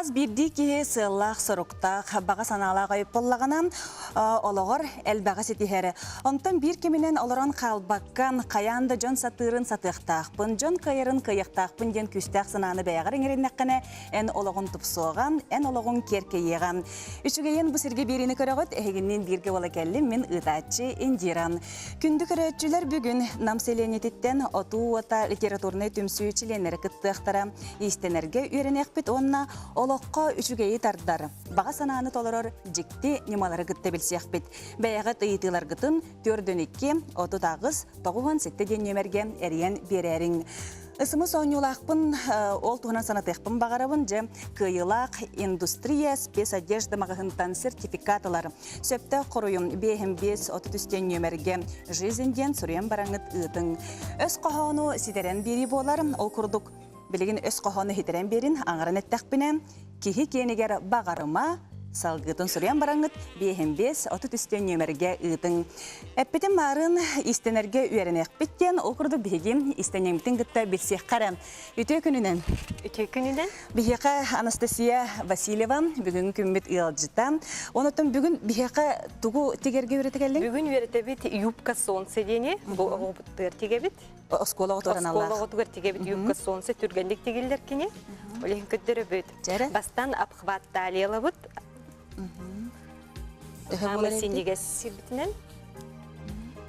Хас биирдии киһи сыаллаах-соруктаах, баҕа санаалаах ойуппуллаҕына, олоҕор элбэҕи ситиһэр. Онтон биир кэминэн олорон хаалбакка, хайаан да дьон сатыырын сатыахтаахпын, дьон кыайарын кыайыахтаахпын диэн күүстээх санааны бэйэҕэр иҥэриннэххинэ, эн олоҕун тупсуоҕа, эн олоҕуҥ киэркэйиэҕэ. Үчүгэйин бу сиргэ биэриини көрөҕүт, эһигинниин бииргэ буола кэллим мин ыытааччы Индира. Күндү көрөөччүлэр бүгүн Нам сэлиэнньэтиттэн Отуу уота литературнай түмсүү чилиэннэрэ кыттыахтара, иистэнэргэ үөрэниэхпит уонна олоххо үчүгэйи тардар, баҕа санааны толорор дьикти ньымалары кытта билсиэхпит. Бэйэҕит ыйытыыларгытын 4 2 38 97 диэн нүөмэргэ эрийэн биэрээриҥ. СМС оонньуулаахпын ол туһунан санатыахпын баҕарабын. Дьэ, кыайыылаах индустрия спецодежда маҕаһыынтан сертификат ылар. Сөптөөх хоруйум биэһин биэс 33 диэн нүөмэргэ «Жизнь» диэн суруйан бараҥҥыт ыытыҥ. Өс хоһоону ситэрэн биэрии буолар. Ол курдук билигин өс хоһоону ситэрэн биэрин аҥарын эттэхпинэ, киһи киэнигэр баҕарыма, салгыытын суруйан бараҥҥыт биэһин биэс 33 диэн нүөмэргэ ыытыҥ. Эппитим маарын иистэнэргэ үөрэниэхпит диэн, ол курдук биһиги иистэнньэҥмитин кытта билсиэххэ эрэ. Үтүө күнүнэн! Үтүө күнүнэн! Биһиэхэ Анастасия Васильева бүгүҥҥү күммүт ыалдьыта. Онон бүгүн биһиэхэ тугу тигэргэ үөрэтэ кэллиҥ? Бүгүн үөрэтэбит юбка солнце диэни бу оҕобуттугар тигэбит. Оскуола оҕотугар аналлаах. Оскуола оҕотугар тигэбит юбка солнце түргэнник тигиллэр кини. Ол иһин көрдөрөбүт. Бастаан обхват талиялабыт. Төһө Хаамыр синньигэс сирбитинэн.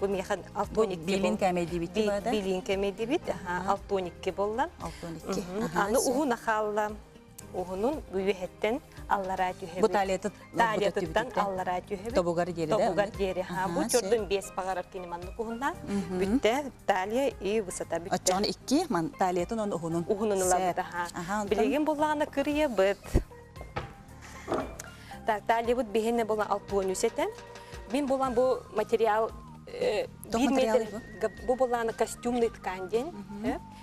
Бу миэхэ 612 Билин кээмэйдиибит баада. Билин кээмэйдиибит. 612 буолла. 612. Аны уһун хаалла. Уһунун үөһэттэн аллараа түһэбит. Бу талиятыт Талиятыттан аллараа түһэбит. Тобугар диэри да? Тобугар диэри. Бу чордун бес бағарар кини маннык уһунна. Бүттэ талия и высота бүттэ. Оччоҕун икки ман талиятын он уһунун. Уһунун ылабыт. Билигин буллаҕына кырыйабыт. Так, талиябыт биһинэ буолан 63 этэ. Мин буолан бу материал биир метр бу буолан костюмный ткань диэн.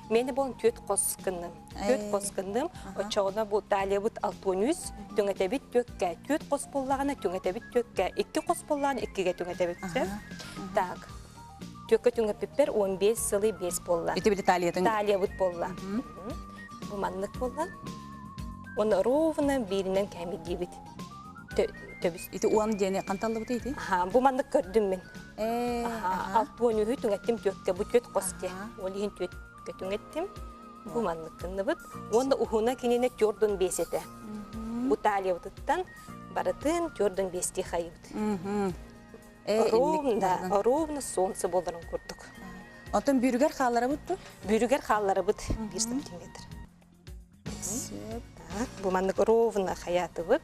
Мени буолан түөт қос кынным. Түөт қос кынным. Оччоҕуна бу талиябыт 63, түҥэтэбит түөккэ. Түөт қос буоллаҕына түҥэтэбит түөккэ. Икки қос буоллаҕына иккигэ түҥэтэбит. Так. Түөккэ түҥэппиппэр 15 сылы 5 буолла. Ити били талиятын. Талиябыт буолла. Бу маннык буолла. Уонна ровно бииринэн кээмэйдиибит. Төбүс. Ити уон диэни ханталлыбыт ити? Аха, бу маннык көрдүм мин. Аха, алтуон үһү түҥэттим түөккэ, бу түөт хос диэ. Ол иһин түөккэ түҥэттим. Бу маннык гынныбыт. Уонна уһуна кинини төрдүн биэс этэ. Бу талиябытыттан барытын төрдүн биэстии хайыбыт. Ровно, ровно солнце буоларын курдук. Оттон бүрүгэр хаалларабыт дуу? Бүрүгэр хаалларабыт 1 сантиметр. Так, бу маннык ровно хаятыбыт.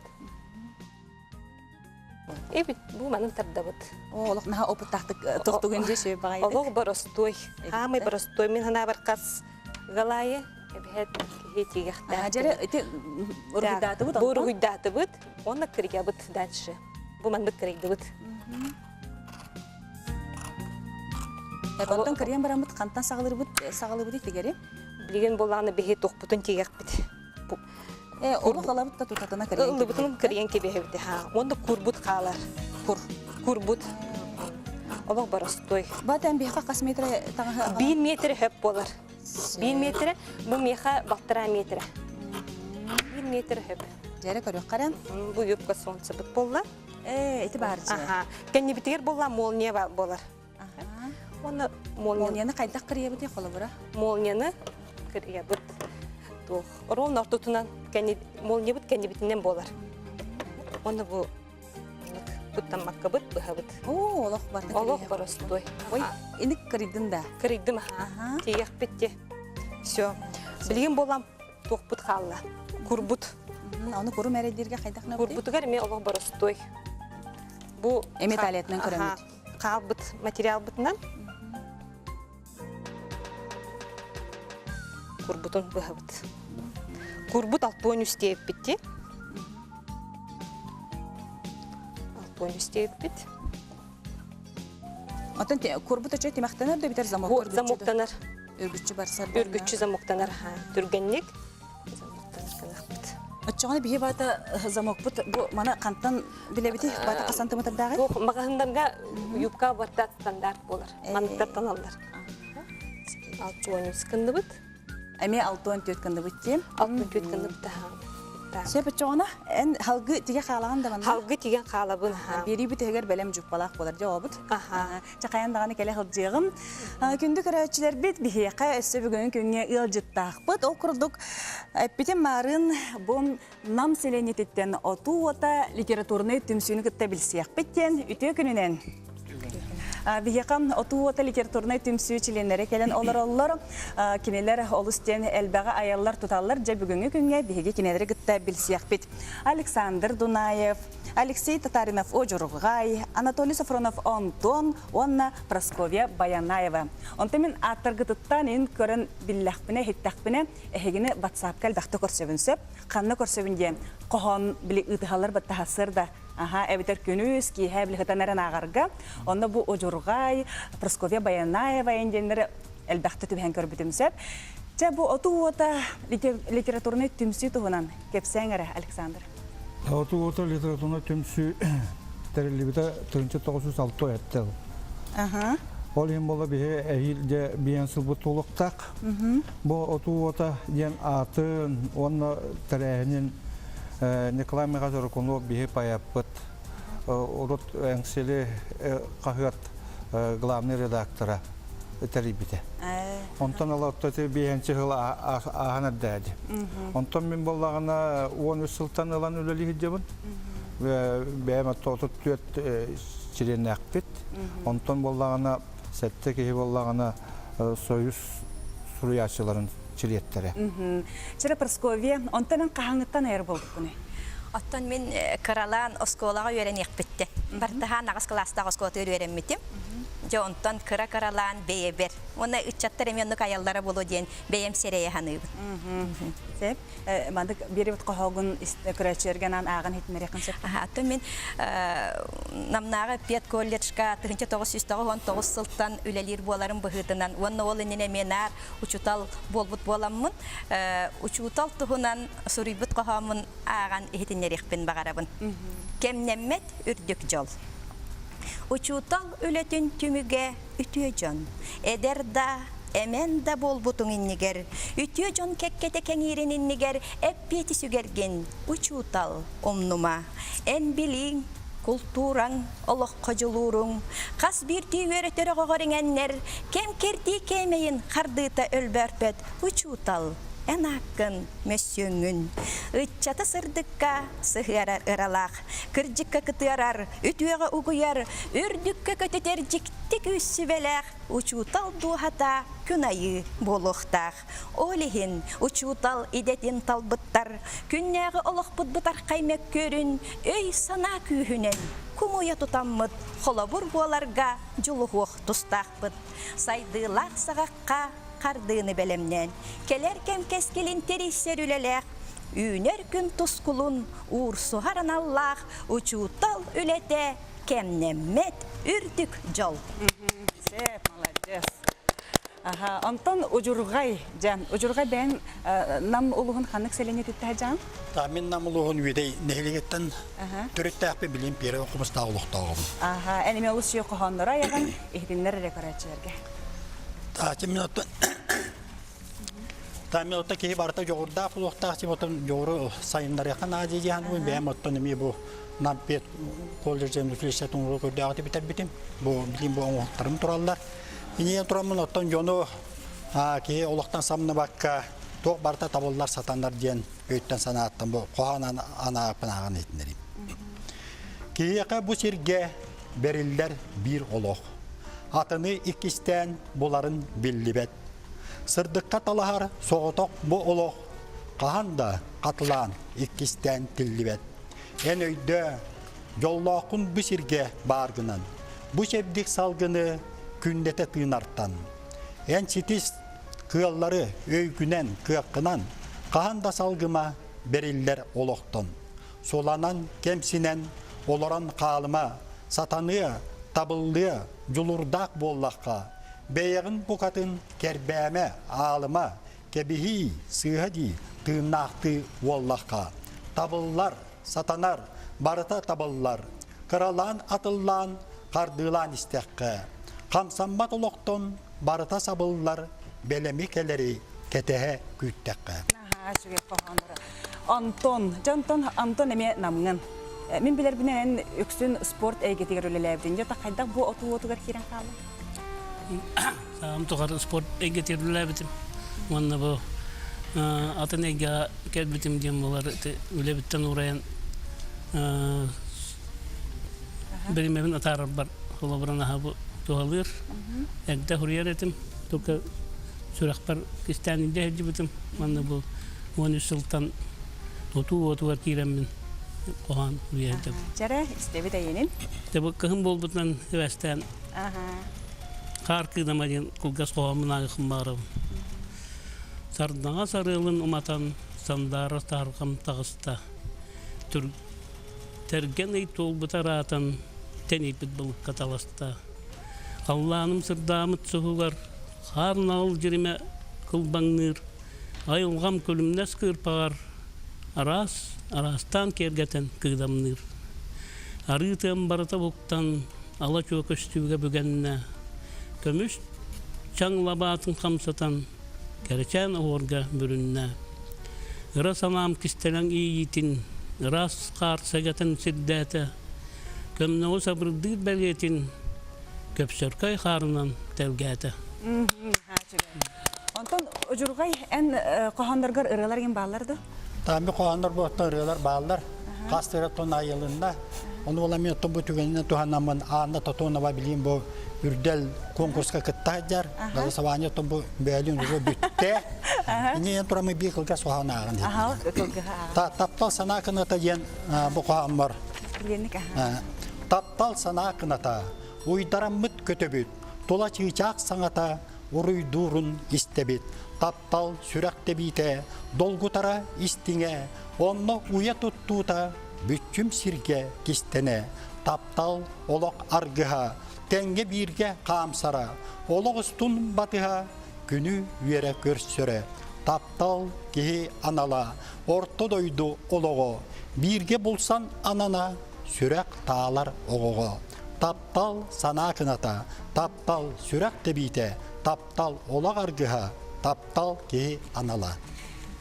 Эбит бу манын тардабыт. О, олох наһаа опыттаахтык тохтугун дьэ сүө баҕайытык. Олох боростуой. Хаамай боростуой. Мин санаабар хас галайы эбэһэт киһи тигэхтээх. Дьэрэ ити уруһуйдаатыбыт. Бу уруһуйдаатыбыт. Уонна кырыйабыт дальше. Бу маннык кырыйдыбыт. Онтон кырыйан бараммыт хантан саҕалыырбыт саҕалыыбыт тигэри? Билигин буоллаҕына биһи туохпутун тигэхпит. Э, олох ылабыт да тутатына кырыйан Ыллыбытын кырыйан кэбиһэбит ха. Уонна курбут хаалар. Кур. Курбут. Олох боростуой. Батан биһиэхэ хас метр таҥаһы Биир метр хөп буолар. Биир метр, бу миэхэ балтараа метр. Биир метр хөп. Дьэрэ көрүөххэ Бу юбка солнцебыт буолла. Э, ити баар дьэ. Аха. Кэннибитигэр буолла молния буолар. Уонна молнияны хайдах кырыйабытый холобура? Молнияны кырыйабыт. Туох. Ровно ортотунан кэнни молниябыт кэннибитинэн буолар. Уонна бу куттаммаккабыт быһабыт. Оо, олох барда. Олох боростуой. Ой, иник кырыйдын да. Кырыйдым аха. Тиийэхпит те. Все. Билигин буолан туохпут хаалла. Курбут. Ону курум эрэйдииргэ хайдах Курбутугар эмиэ олох боростуой. Бу Эми талиятынан көрөмүт. Хаалбыт материалбытынан курбутун быһабыт. Курбут алтуон үстиэппит ти. Алтуон үстиэппит. Оттон курбут өчө тимэхтэнэр да битэр замок Замоктанар. Үргүччү барсар. Үргүччү замоктанар. Түргэнник замоктанар гынахпыт. Оччоҕуна биһи баата замокпут бу маны хантан билэбити баата хас сантиметрдааҕый? Туох маҕаһыннарга юбка барта стандарт буолар. Манныктартан аллар. 63 кынныбыт. Эмиэ 64 кынныбыт дии. 64 кынныбыт таһа. Сөп оччоҕуна эн халгы тигэ хаалаҕын да манна? Халгы тигэн хаалабын. Биэрии бүтэһигэр бэлэм дьуппалаах буолар дьэ оҕобут. Чэ хайан даҕаны кэлэ сылдьыаҕым. Күндү көрөөччүлэрбит биһиэхэ өссө бүгүҥҥү күҥҥэ ыалдьыттаахпыт. Ол курдук эппитим маарыын бу Нам сэлиэнньэтиттэн Отуу уота литературнай түмсүүнү кытта билсиэхпит диэн үтүө күнүнэн! Биһиэхэ Отуу уота литературнай түмсүү чилиэннэрэ кэлэн олороллор. Кинилэр олус диэн элбэҕи айаллар-туталлар. Дьэ бүгүҥҥү күҥҥэ биһиги кинилэри кытта билсиэхпит. Александр Дунаев, Алексей Татаринов Одьурҕай, Анатолий Софронов Онтон уонна Прасковья Баянаева. Онтон мин ааттаргытыттан ин көрөн биллэхпинэ, иһиттэхпинэ, эһигини ватсапка элбэхтэ көрсөбүн сөп. Ханна көрсөбүн диэн хоһоон били ыытыһаллар баттаһасыр да аха эбэтэр күнүс киэһэ били сытан эрэн ааҕарга онно бу Удьурҕай Прасковья Баянаева диэннэри элбэхтэ түбэһэн көрбүтүм сөп. Чэ бу отуу уота литературнай түмсүү туһунан кэпсээҥ эрэ Александр. Отуу уота литературнай түмсүү тэриллибитэ 1906 Аха. Ол иһин буолла биһи эһиил дьэ биэн сылбыт туолуохтаах. Бу отуу уота диэн аатын уонна тэрээһинин Николай Михайлович Рыкунов биһи поэппыт, урут Эҥсили хаһыат главный редактора тэрийбитэ. Онтон ыла ити биэһинчи сыл ааһан эрдээди. Онтон мин буоллаҕына 13 сылтан ылан үлэлии сылдьабын. Бэйэм 34 чилиэннээхпит. Онтон буоллаҕына сэттэ киһи буоллаҕына Союз суруйааччыларын чилиэттэрэ. Чара Прасковья, онтон эн хаһааҥҥыттан айар буолбуккунуй? Оттон мин кыралаан оскуолаҕа үөрэниэхпиттэн. Бартыһаан аҕыс кылаастаах оскуолатыгар үөрэммитим. Дьэ онтон кыра-кыралаан бэйэбэр. Уонна ыччаттар эмиэ оннук айаллара буолуо диэн бэйэм сэрэйэ саныыбын. Сөп. Маннык биэрибит хоһоогун көрөөччүлэргэ анаан ааҕан иһитиннэриэххин сөп. Оттон мин Намнааҕы педколледжка 1999 сылтан үлэлиир буоларым быһыытынан уонна ол иннинэ эмиэ наар учуутал буолбут буоламмын, учуутал туһунан суруйбут хоһооммун ааҕан иһитиннэриэхпин баҕарабын. Кэмнэммэт үрдүк дьол. Учуутал үлэтин түмүгэ үтүө дьон. Эдэр да, эмэн да буолбутуҥ иннигэр, үтүө дьон кэккэтэ кэҥиирин иннигэр эппиэти сүгэргин, учуутал, умнума. Эн билииҥ, култуураҥ, олоххо дьулууруҥ, хас биирдии үөрэтэр оҕоҕор иҥэннэр, кэм-кэрдии кээмэйин хардыыта өлбөөрпөт учуутал, эн ааккын, мөссүөҥҥүн. Ыччаты сырдыкка сыһыарар ыралаах, кырдьыкка кытыарар, үтүөҕэ угуйар, үрдүккэ көтүтэр дьикти күүс сүбэлээх учуутал дууһата күн айыы буолуохтаах. Ол иһин учуутал идэтин талбыттар күннээҕи олохпут бытархай мөккүөрүн өй-санаа күүһүнэн кумуйа тутаммыт холобур буоларга дьулуһуох тустаахпыт. Сайдыылаах саҕахха хардыыны бэлэмнээн, кэлэр кэм кэскилин тэрийсэр үлэлээх, үүнэр күн тускулун уурсуһар аналлаах учуутал үлэтэ кэмнэммэт үрдүк дьол. Сөп, молодец. Аха, онтон Удьурҕай дьан, Удьурҕай бэйэҥ Нам улуһун ханнык сэлиэнньэтиттэн сылдьаҕын? Мин Нам улууһун Үөдэй нэһилиэгиттэн төрүттээхпин, билим Первый хомустаах олохтооҕум. Аха, эн эмиэ олус үчүгэй хоһооннору айаҕын, иһитиннэр эрэ көрөөччүлэргэ. Таачым мин оттон Таамин оттон киһи барыта дьоҕурдаах буолуохтаах тип оттон дьоҕуру сайыннарыахха наада дии диэн бэйэм оттон эмиэ бу Нампет колледжын училищетын оҥоро көрдөөҕүтэ бүтэрбитим. Бу билим бу оҥоһуктарым тураллар. Инийэн тураммын оттон дьону киһи олохтон самныбакка туох барыта табыллар сатанар диэн өйтөн санааттан бу хоһоон анааппын ааҕан иһитиннэриим. Киһиэхэ бу сиргэ бэриллэр биир олох. Атыны иккистээн буларын биллибэт. Сырдыкка талаһар соҕотох бу олох хаһан да хатылаан иккистээн тиллибэт. Эн өйдөө, дьоллооххун бу сиргэ бааргынан, бу чэбдик салгыны күннэтэ тыынартан. Эн ситис кыаллары өйгүнэн, кыаххынан хаһан да салгыма бэриллэр олохтон. Суланан, кэмсинэн олорон хаалыма, сатаныа, табыллыа, дьулурдаах буоллахха, бэйэҕин букатын кэрбээмэ, аалыма, кэбиһии, сыыһа дии, тыыннаахтыы уоллахха. Табыллар, сатанар, барыта табыллар. Кыралаан атыллаан, хардыылаан истэххэ, хамсаммат олохтон барыта сабыллар, бэлэми кэлэри кэтэһэ күүттэххэ. Наһаа үчүгэй хоһооннору. Антон, дьэ Антон, Антон эмиэ намҥын. Мин билэрбинэн эн үксүн спорт эйгэтигэр үлэлээбитин. Дьэ хайдах бу отуу уотугар киирэн хааллыҥ? Саам тухары спорт эйгэтигэр үлэлээбитим. Уонна бу атын эйгэҕэ кэлбитим диэн буолар үлэбиттэн уурайан биримэбин атаарарбар холобурун аһа бу туһалыыр. Эрдэ суруйар этим. Только сүрэхпэр кистээн илдьэ сылдьыбытым. Уонна бу 13 сылтан отуу уотугар киирэммин хоһоон суруйа сылдьабын. Чэрэ, истэбит эйинин. Дьэ бу кыһын буолбутунан сибээстээн хаар кыыдама диэн кылгас хоһооммун ааҕыахпын баҕарабын. Сардаҥа сарыалын уматан сандаара саһарҕам таҕыста. Тэргэн ый туолбута ыраатан тэнийбит былыкка таласта. Халлааным сырдаамыт суһугар хаар наҕыл дьиримэ кылбаҥныыр, айылҕам күлүмнэс кыырпаҕар араас араастаан киэргэтэн кыыдамныыр. Арыы тыам барыта уһуктан, ала-чуо көстүүгэ бүгэннэ, көмүс чаҥ лабаатын хамсатан, кэрэчээн оһуорга бүрүннэ. Ыра санаам кистэлэҥ иэйиитин ыраас хаар сэгэтэн сирдээтэ, көмнөҕү сабырдыыр бэлиэтин көпсөркөй хаарынан тэлгээтэ. Онтон Удьурҕай эн хоһоонноргор ырыалар игин бааллар да? Таамби хоһооннор буоттан ырыалар бааллар. Хас тыра тон айылынна. Ону була мен бу түгэнинэн туһанаммын Анна Тотонова билиим бу үрдэл конкурска кытта сылдьар. Голосование то бу бөөлүн уже бүттэ. Иннинэн турамы биир кылгас хоһоон ааҕан Таптал санаа кыната диэн бу хоһоон бар. Таптал санаа кыната уйдараммыт көтөбүт, тула чыычаах саҥата уруйдуурун истэбит. Таптал сүрэх тэбиитэ, долгутара истиҥэ, онно уйа туттуута бүччүм сиргэ кистэнэ. Таптал олох аргыһа, тэҥҥэ бииргэ хаамсара, олох устун батыһа, күнү үөрэ көрсөрө. Таптал киһи анала, орто дойду олоҕо, бииргэ булсан анана, сүрэх таалар оҕоҕо. Таптал санаа кыната, таптал сүрэх тэбиитэ, таптал олох аргыһа, таптал киһи анала.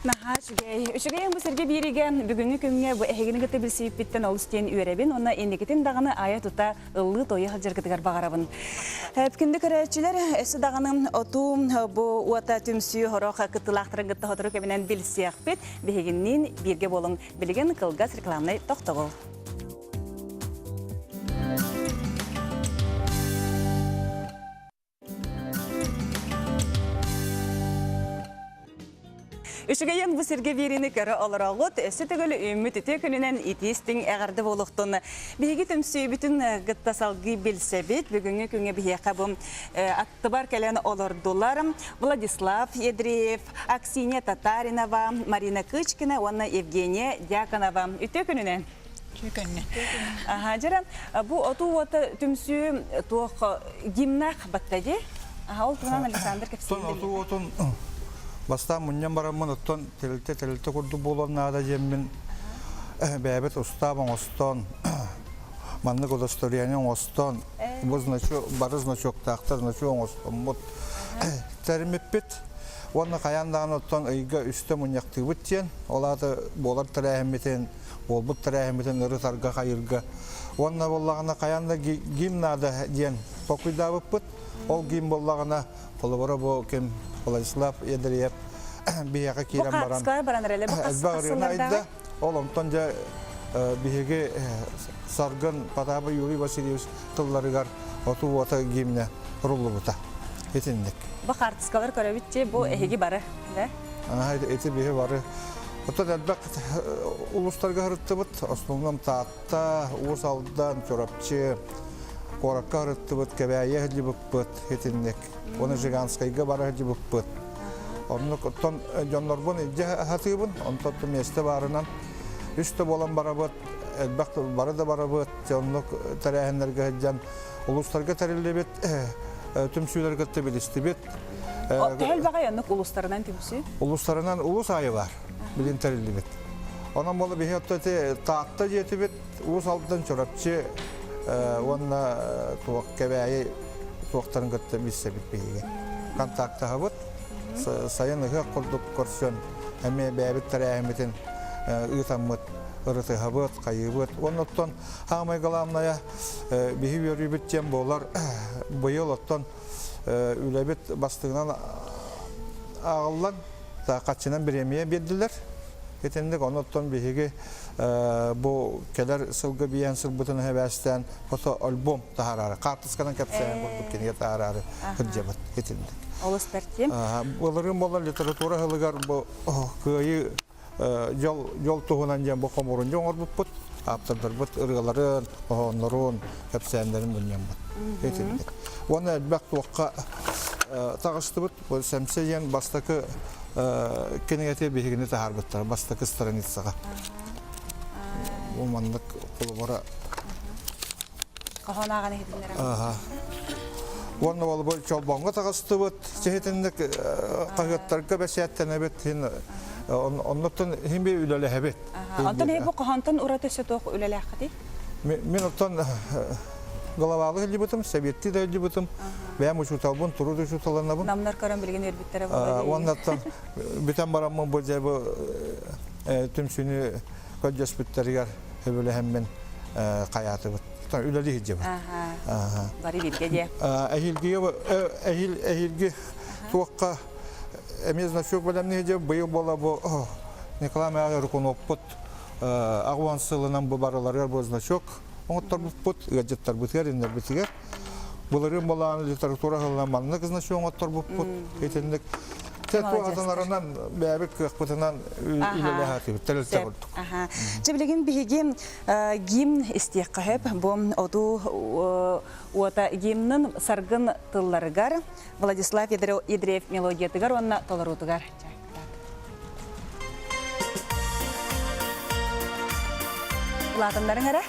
Наһаа үчүгэй. Үчүгэйин бу сиргэ биэриигэ бүгүҥҥү күҥҥэ бу эһигини кытта билсибиппиттэн олус диэн үөрэбин уонна инникитин даҕаны айа-тута ыллыы-тойа сылдьаргытыгар баҕарабын. Күндү көрөөччүлэр, өссө даҕаны отуу бу уота түмсүү сорох кыттыылаахтарын кытта сотору кэминэн билсиэхпит. Биһигинниин бииргэ буолуҥ. Билигин кылгас рекламнай тохтобул. Үчүгэйин бу сиргэ биэриини көрө олороҕут. Өссө төгүл үүммүт үтүө күнүнэн итии-истиҥ эҕэрдэ буолуохтун. Биһиги түмсүүбүтүн кытта салгыы билсэбит. Бүгүҥҥү күҥҥэ биһиэхэ бу аттыбар кэлэн олордулар. Владислав Ядреев, Аксинья Татаринова, Марина Кычкина уонна Евгения Дьяконова. Үтүө күнүнэн! Үтүө Аха, дьэрэ, бу отуу уота түмсүү туох гимнах батта дии? Аха, ол туһунан Александр кэпсиир. Отуу уотун бастаан мунньан бараммын оттон тэрилтэ тэрилтэ курдук буолуон наада диэммин бэйэбит устаап оҥостон маннык удостоверение оҥостон бу значок бары значоктаахтар значок оҥостоммут тэриммиппит уонна хайаан даҕаны оттон ыйга үстэ мунньахтыыбыт диэн ол аата буолар тэрээһиммитин буолбут тэрээһиммитин ырытарга хайырга уонна буоллаҕына хайаан да гимн наада диэн толкуйдаабыппыт ол гимн буоллаҕына холобура бу ким Владислав Ядреев биһиэхэ киирэн баран элбэх ырыаны айда ол онтон дьэ биһиги Саргын Потапов Юрий Васильевич тылларыгар оту уота гимнэ руллубута итинник Бу хаартыскалар көрөбүт бу эһиги бары да Ити биһи бары Оттон элбэх улуустарга сырыттыбыт. Основном Таатта, Уус Алдан, Чурапчы, куоракка сырыттыбыт, Кэбээйи сылдьыбыппыт итинник. Уонна Жиганскайга бара сылдьыбыппыт. Оннук оттон дьоннорбун илдьэ сатыыбын, онтон миэстэ баарынан үс да буолан барабыт, элбэх бары да барабыт, оннук тэрээһиннэргэ сылдьан улуустарга тэриллибит түмсүүлэри кытта билистибит. Төһө элбэҕэй оннук улуустарынан түмсүү? Улуустарынан улуус аайы баар, билин тэриллибит. Онон буола биһи отто ити Таатта дьиэтибит, Уус Алдан, Чурапчы уонна туох Кэбээйи туохтарын кытта билсэбит биһиги. Контактаһабыт. Сайын ыһыах курдук көрсөн, эмиэ бэйэбит тэрээһиммитин. ыытаммыт ырытыһабыт, хайыыбыт. Уонна оттон саамай главное биһи үөрүүбүт диэн буолар быйыл оттон үлэбит бастыҥынан ааҕыллан хаччынан бириэмийэ биэрдилэр. Итинник онуттан биһиги бу кэлэр сылга биээн сылбытын эбээстээн фото-альбом таһараары, хаартысканан кэпсээн курдук кинигэ таһараары сылдьабыт итинник. Олус бэртиим. Былырыын буолар литература сылыгар бу кыайыы дьол, дьол туһунан диэн бу хомуурунньу оҥорбуппут. Ааптардарбыт ырыаларын, хоһооннорун, кэпсээннэрин мунньаммыт. Итинник. Уонна элбэх туохха таҕыстыбыт. Бу Сэмсэ диэн бастакы кинигэтэ биһигини таһаарбыттар бастакы страницаҕа. Бу маннык холобура Хоһоон ааҕан иһитиннэрэ. Уонна ол бу чолбоҥҥо таҕыстыбыт, сиһитинник хаһыаттарга бэсээттэнэбит, оннуттан иһин би үлэлэһэбит. Онтон бу хоһоонтон ураты өссө туох үлэлээххитий? Мин оттон главалык илдьибитим, сэбиэттии да илдьибитим. Бэйэм учууталбын, турут учууталланабын. Намнар көрөн билигин үөрбүттэрэ буолла. Уоннаттан бүтэн бараммын бу дьэ бу түмсүүнү көрдөспүттэригэр сөбүлэһэммин хайаатыбыт. Үлэлии сылдьабыт. Бары бииргэ диэ. Эһиилгигэ эһиил эһиилги туохха эмиэ значок бэлэмнии дьэ быйыл буола бу Николай Михайлович Рыкуноппут аҕуон сылынан бу барыларыгар бу значок оҥотторбуппут, ыалдьыттарбытыгар, иннэрбитигэр. Былырыын буолаан литература сылынан маннык значок оҥотторбуппут. Итинник туохаталарынан бэйэбит кыахпытынан үлэлэһэ тэрилтэ курдук. Дьэ билигин биһиги гимн истиэххэ сөп. Бу оту уота гимнын саргын тылларыгар Владислав Ядреев мелодиятыгар уонна толоруутугар. Улаатыннарыҥ эрэ.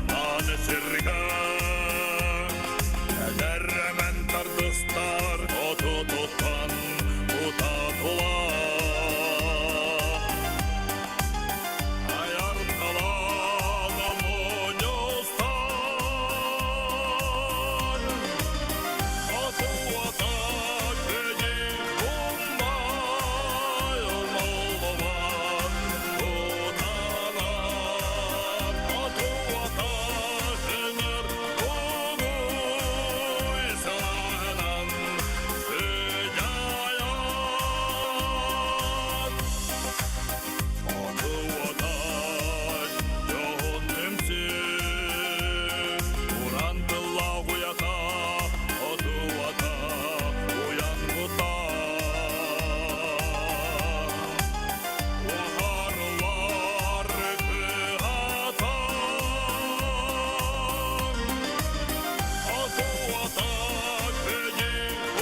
Манна сиргэ Эдэрэмэн тардыстар оту туттан утатылар. Айар талаан мунньустар. Оту кини уммай умуллубат тутанар. Уһарылар кыһатан, Отуота күнү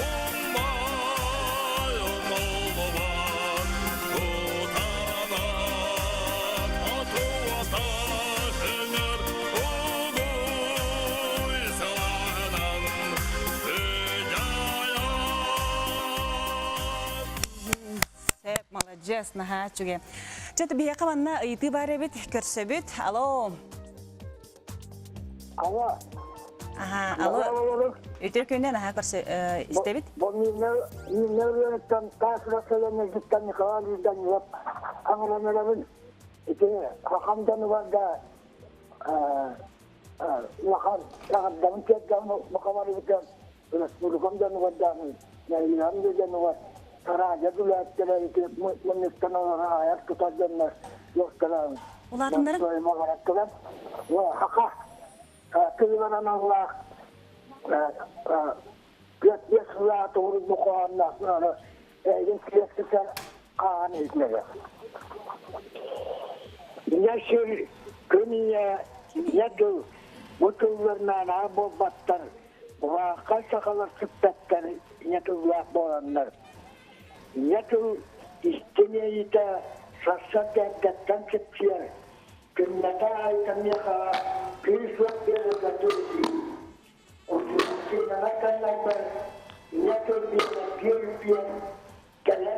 уммай умуллубат кутанан, Отуота ыҥыр угуй сылаанан сыдьаайан. Сөп, маладьыас, наһаа үчүгэй. Чэ, биһиэхэ манна ыйытыы баар эбит, көрсөбүт. Алло. Алло. Аха, алло. Үтүө күнүнэн аха көрсө истэбит. Бу Миннер таас кэлэн Николай Данилов аҥаранарабын ити хахам дьонугар улахан саҕардабын тиэрдэҕин махамарыбытын Республикам дьонугар даҕаны, нэһилиэгим да дьонугар тараадьа үлэһиттэрэ ити мунньуктан олорон айар тутар дьоннор луохталаан Улаатыннарын бараттылар. Хаха тылынан аналлаах 4-5 сыллаах тугурун бу хоһоонноох эйигин киэстэсэр хаан иһитинэрэ. Ийэ сир, күн ийэ, ийэ тыл бу тыллар наанаа буолбаттар Улаахха сахалар сыппаттар ийэ тыллаах буоланнар, ийэ тыл истиҥ иэйиитэ сарсыарда эрдэттэн сипсийэр, күннэтэ аайы миэхэҕэ күүс-уох биэрэргэ дьулуһуу. Учуутал сынньанар кэллэрбэр ийэ тыл биэрэ бүөр-бүөр кэлэ.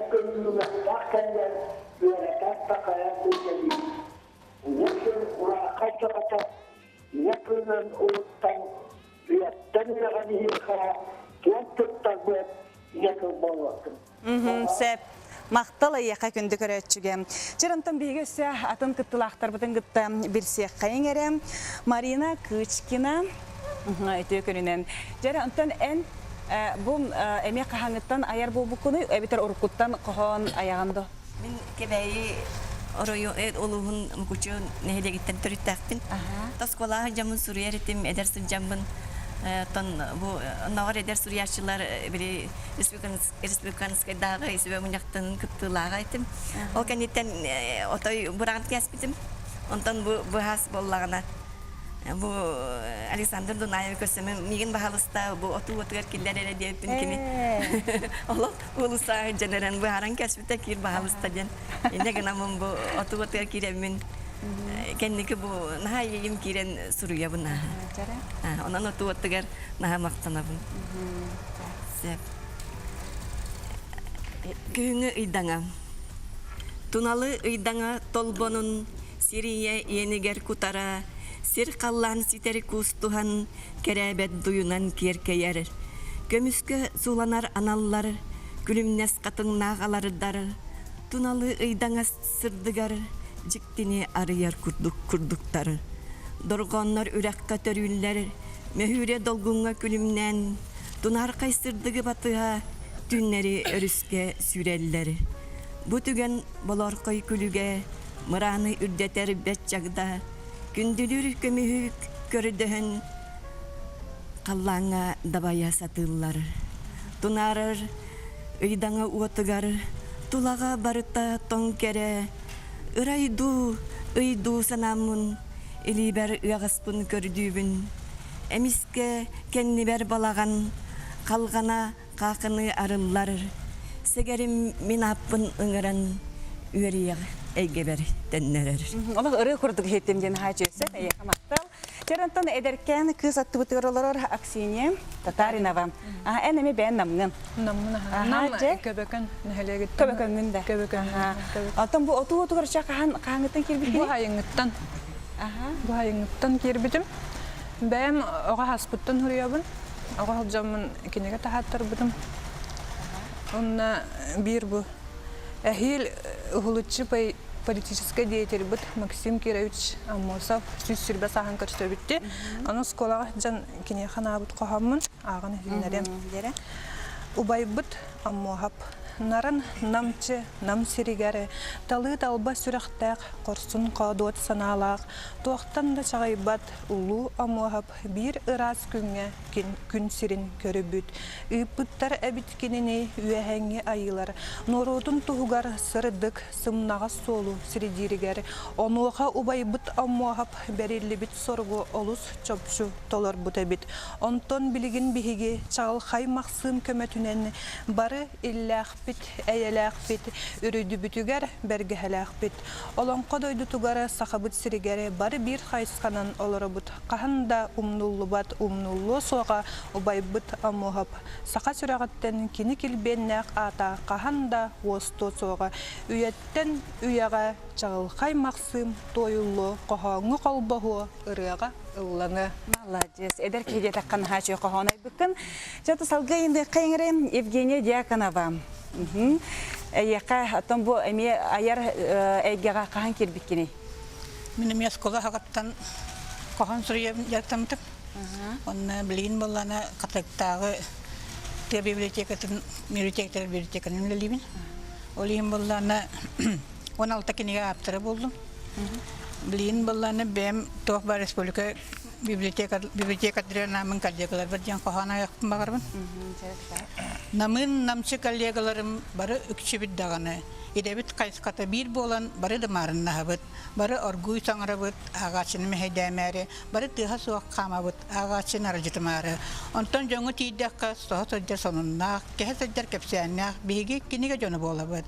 тылынан уһуктан үйэттэн үйэҕэ биһиэхэ киэн туттарбыт ийэ тыл буолуохтун. Сөп. Махтал эйиэхэ күндү көрөөччүгэ. Чырантан биһиги өссө атын кыттылаахтарбытын кытта билсиэххэйиҥ эрэ. Марина Кычкина үтүө күнүнэн. Дьэ, онтон эн бу эмиэ хаһааҥҥыттан айар буолбуккунуй эбэтэр уруккуттан хоһоон айаҕын до? Мин Кэбээйи оройуон улууһун Мукучу нэһилиэгиттэн төрүттээхпин. Оскуолаҕа сылдьаммын суруйар этим, эдэр сылдьаммын. Оттон бу оннооҕор эдэр суруйааччылар били республиканскайдааҕы сүбэ мунньахтан кыттыылааҕа этим. Ол кэнниттэн отой быраҕан кээспитим. Онтон бу быһаас буоллаҕына бу Александр Дунаевы көрсөмүн миигин баһалыста бу отуу отугар киллэр эрэ диэбиппин кини олох уулусса дьэнэрэн быһааран кэспитэ киир баһалыста диэн инньэ гынаммын бу отуу отугар киирэммин кэнники бу наһаа иэйим киирэн суруйабын наһаа онон отуу отугар наһаа махтанабын сөп күһүҥҥү ыйдаҥа туналы ыйдаҥа толбонун сир ийэ иэнигэр кутара сир халлаан ситэри куустуһан кэрээбэт дуйунан киэркэйэр көмүскэ сууланар аналлар күлүмнэс хатыҥнаах алардар туналы ыйдаҥа сырдыгар дьиктини арыйар курдук курдуктар дорҕооннор үрэххэ төрүүллэр мөһүүрэ долгуҥҥа күлүмнээн тунаархай сырдыгы батыһа түүннэри өрүскэ сүүрэллэр бу түгэн болоорхой күлүгэ мырааны үрдэтэр бэт чагда күндүлүүр көмүһү көрдөһөн халлааҥҥа дабайа сатыыллар тунаарар ыйдаҥа уотугар тулаҕа барыта тоҥ кэрэ ырай дуу ый дуу санааммын илиибэр ыаҕаспын көрдүүбүн эмискэ кэннибэр балаҕан халҕана хаахыныы арыллар сэгэрим мин ааппын ыҥыран үөрүйэх эйгэбэр төннөрөр. Олох ырыа курдук иһиттим диэн хаачыйса эйиэхэ махтал. Чарантан эдэркээн кыыс аттыбытыгар олорор Аксинья Татаринова. Эн эми бэйэн намҥын. Наммын аха. Нам Көбөкөн нэһилиэгиттэн. Көбөкөнгүн да. Көбөкөн. Оттон бу отуу отугар ча хаһан хаһаҥыттан киирбиккиний? Бу хайыҥыттан. Бу хайыҥыттан киирбитим. Бэйэм оҕо хаспыттан суруйабын. Оҕо сылдьаммын кинигэ таһааттарбытым. Онно биир бу эһиил уһулуччу политическай деятельбыт Максим Кирович Аммосов 120 сааһын көрсөбүттү. Ону оскуолаҕа сылдьан киниэхэ анаабыт хоһооммун ааҕан иһитиннэриэм. Убайбыт Аммоһап нарын намчы нам сиригэр талыы-талба сүрэхтээх хорсун хоодуот санаалаах туохтан да чаҕыйбат улуу Аммоһап биир ыраас күҥҥэ күн сирин көрүбүт. Ыыппыттар эбит кинини үөһээҥҥи айыылар норуотун туһугар сырдык, сымнаҕас суолу сирдииригэр, онуоха убайбыт Омуоһап бэриллибит соругу олус чопчу толорбут эбит. Онтон билигин биһиги чаҕылхай Махсыым көмөтүнэн бары иллээхпит, эйэлээхпит, үрүйдүбүтүгэр бэргэһэлээхпит. Олоҥхо дойдутугар Сахабыт сиригэр бары биир хайысханан олоробут. Хаһан да умнуллубат, умнуллуо суоҕа убайбыт Омуоһап. Саха сүрэҕиттэн кини килбиэннээх аата хаһан да уостуо суоҕа. Үйэттэн үйэҕэ чаҕылхай Махсыым туойуллуо, хоһооҥҥо холбоһуо, ырыаҕа ылланыа. Маладьыас, эдэр киһи диэтэххэ наһаа үчүгэй хоһоон айбыккын. Чэ, салгыы ыйындыахха иҥэрэ Евгения Дьяконова. Эйиэхэ, оттон бу эмиэ айар эйгэҕэ хаһан киирбиккиний? Мин эмиэ оскуола аҕаттан хоһоон суруйабын дьарыктаммытым. Онно билигин буоллаҕына Хатырыктааҕы тыа библиотекатын библиотекалар библиотеканан үлэлиибин. Ол иһин буоллаҕына 16 кинигэ ааптара буоллум. Билигин буоллаҕына бэйэм туох баар республика библиотека библиотекарь намын коллегаларбар диэн хоһоон айахпын баҕарабын. Намыын намчы коллегаларым бары үксүбүт даҕаны идэбит хайысхата биир буолан бары да маарыннаһабыт, бары оргууй саҥарабыт, ааҕааччыны мэһэйдээмээри, бары тыаһа суох хаамабыт, ааҕааччыны аралдьытымаары. Онтон дьоҥҥо тиийдэххэ соһо сылдьар сонуннаах, кэһэ сылдьар кэпсээннээх биһиги кинигэ дьоно буолабыт.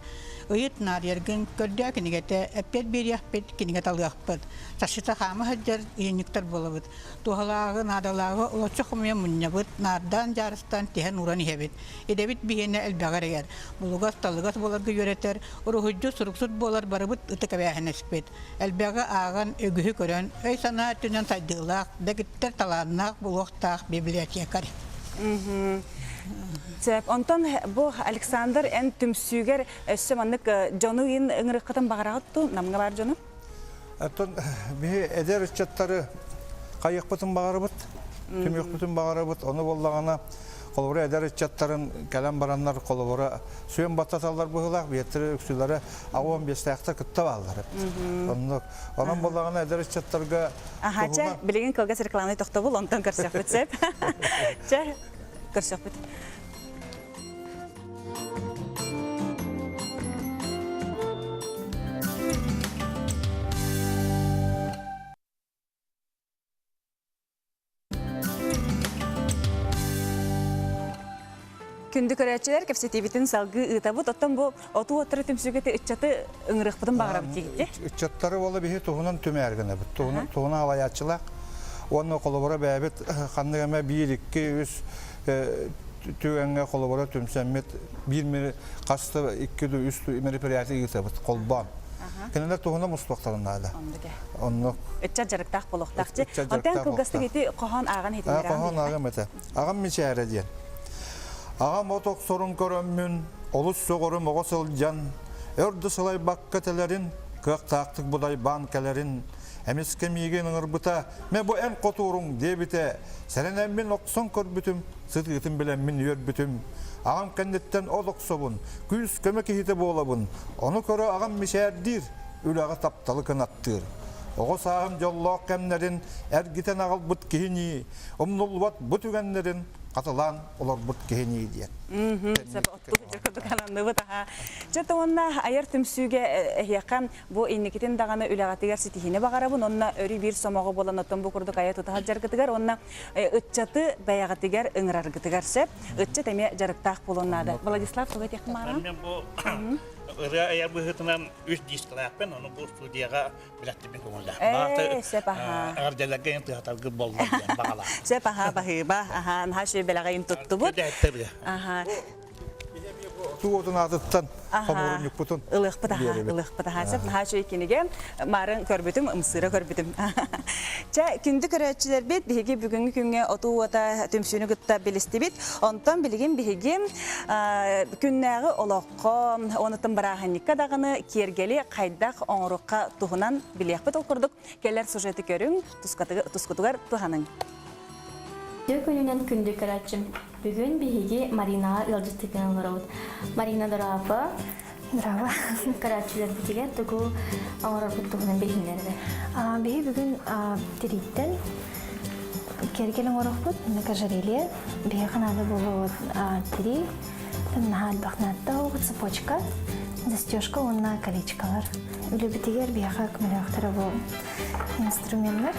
Ыйыт наарыйаргын көрдөө кинигэтэ, эппиэт биэриэхпит, кинигэ талыахпыт. Чахчыта хаама сылдьар ыйынньыктар буолабыт. Туһалааҕы, наадалааҕы олоччу хомуйан мунньабыт, наардаан дьаарыстаан тиһэн ууран иһэбит. Идэбит биһиэнэ элбэҕи эрэйэр. Булугас-талыгас буоларга үөрэтэр. Уруһуйдьут, суруксут буолар барыбыт ытык эбээһинэспит. Элбэҕи ааҕан, үгүһү көрөн, өй-санаа өттүнэн сайдыылаах, дэгиттэр талааннаах буолуохтаах библиотекарь. Сөп. Онтон бу Александр эн түмсүүгэр өссө маннык дьону иин ыҥырыаххытын баҕараҕыт дуу? Намҥа баар дьону? Оттон биһи эдэр ыччаттары хайыахпытын баҕарабыт, түмүөхпүтүн баҕарабыт. Ону буоллаҕына, холобура эдэр ыччаттарын кэлэн бараннар холобура сүөн баттаталлар быһыылаах, биэттэрэ үксүлэрэ аҕа биэстээхтэр кытта бааллар. Оннук. Онон буоллаҕына эдэр ыччаттарга Аха, чэ, билигин кылгас рекламный тохтобул, онтон көрсөхпүт сөп. Чэ, көрсөхпүт. Күндү көрөөччүлэр, кэпсэтиибитин салгыы ыытабыт. Оттон бу отуу оттары түмсүүгэ ыччаты ыҥырыахпытын баҕарабыт диигит. Ыччаттары буола биһи туһунан түмээр гынабыт. Туһунан туһунан алайааччылаах. Уонна холобура бэйэбит ханнык эмэ биир, икки, үс түгэҥҥэ холобура түмсэммит биир хас да икки үс мероприятие ыытабыт холбоон. Кинилэр туһунан мустуохтарын наада. Оннук. Ыччат дьарыктаах буолуохтаах. Онтон кылгастык ити хоһоон ааҕан иһитиннэрэн. Хоһоон ааҕым этэ. Аҕам мичээрэ диэн. Аҕам от охсорун көрөммүн, олус сөҕөрүм оҕо сылдьан, өр да сылайбакка тэлэрин, кыахтаахтык будайбаан кэлэрин, эмискэ миигин ыҥырбыта, «Мэ бу эн хотууруҥ» диэбитэ, сэрэнэммин охсон көрбүтүм, сытыытын билэммин үөрбүтүм. Аҕам кэнниттэн от охсобун, күүс-көмө киһитэ буолабын, ону көрө аҕам мичээрдиир, үлэҕэ тапталы кынаттыыр. Оҕо сааһым дьоллоох кэмнэрин эргитэн аҕалбыт киһинии, умнуллубат бу түгэннэрин хатылаан олорбут киһинии диэн. Курдук аха. Чэ уонна айар түмсүүгэ эһиэхэ бу инникитин даҕаны үлэҕитигэр ситиһиини баҕарабын уонна өрүү биир сомоҕо буолан оттон бу курдук айа тута сылдьаргытыгар уонна ыччаты бэйэҕитигэр ыҥыраргытыгар сөп. Ыччат эмиэ дьарыктаах буолуон наада. Владислав, тугу этиэххин баҕараҕын? Мен бу ырыа айар быһыытынан үс дискалаахпын, ону бу студияҕа билэттибин көҥүллээх. Ээ, сөп аһаа. Эҕэрдэлэргэ эн тыатаргыт болла диэн баҕалаах. Сөп аһаа, баһыыба. Аһаа, наһаа үчүгэй бэлэҕин туттубут. Аһаа. Туу отун аатыттан хомуурунньукпутун ылыахпыт аһаа, ылыахпыт аһаа. Сөп, наһаа үчүгэй кинигэ. Маарын көрбүтүм, ымсыыра көрбүтүм. Чэ, күндү көрөөччүлэрбит, биһиги бүгүҥҥү күҥҥэ отуу уота түмсүүнү кытта билистибит. Онтон билигин биһиги күннээҕи олоххо, онуттан бырааһынньыкка даҕаны киэргэли хайдах оҥоруохха туһунан билиэхпит. Ол курдук кэлэр сюжеты көрүҥ, тускутугар туһаныҥ. Үтүө күнүнэн күндү көрөөччүм. Бүгүн биһиги Маринаҕа ыалдьыттыытынан олоробут. Марина дорообо. Здраво. Көрөөччүлэрбитигэр тугу оҥорорбут туһунан билиһиннэрэр. Биһи бүгүн тирииттэн киэргэл оҥорохпут, ожерелье. Биһиэхэ наада буолуо тирии, наһаа элбэх наадта цепочка, застежка уонна колечкалар. Үлэбитигэр биһиэхэ көмөлөөхтөрө бу инструменнар.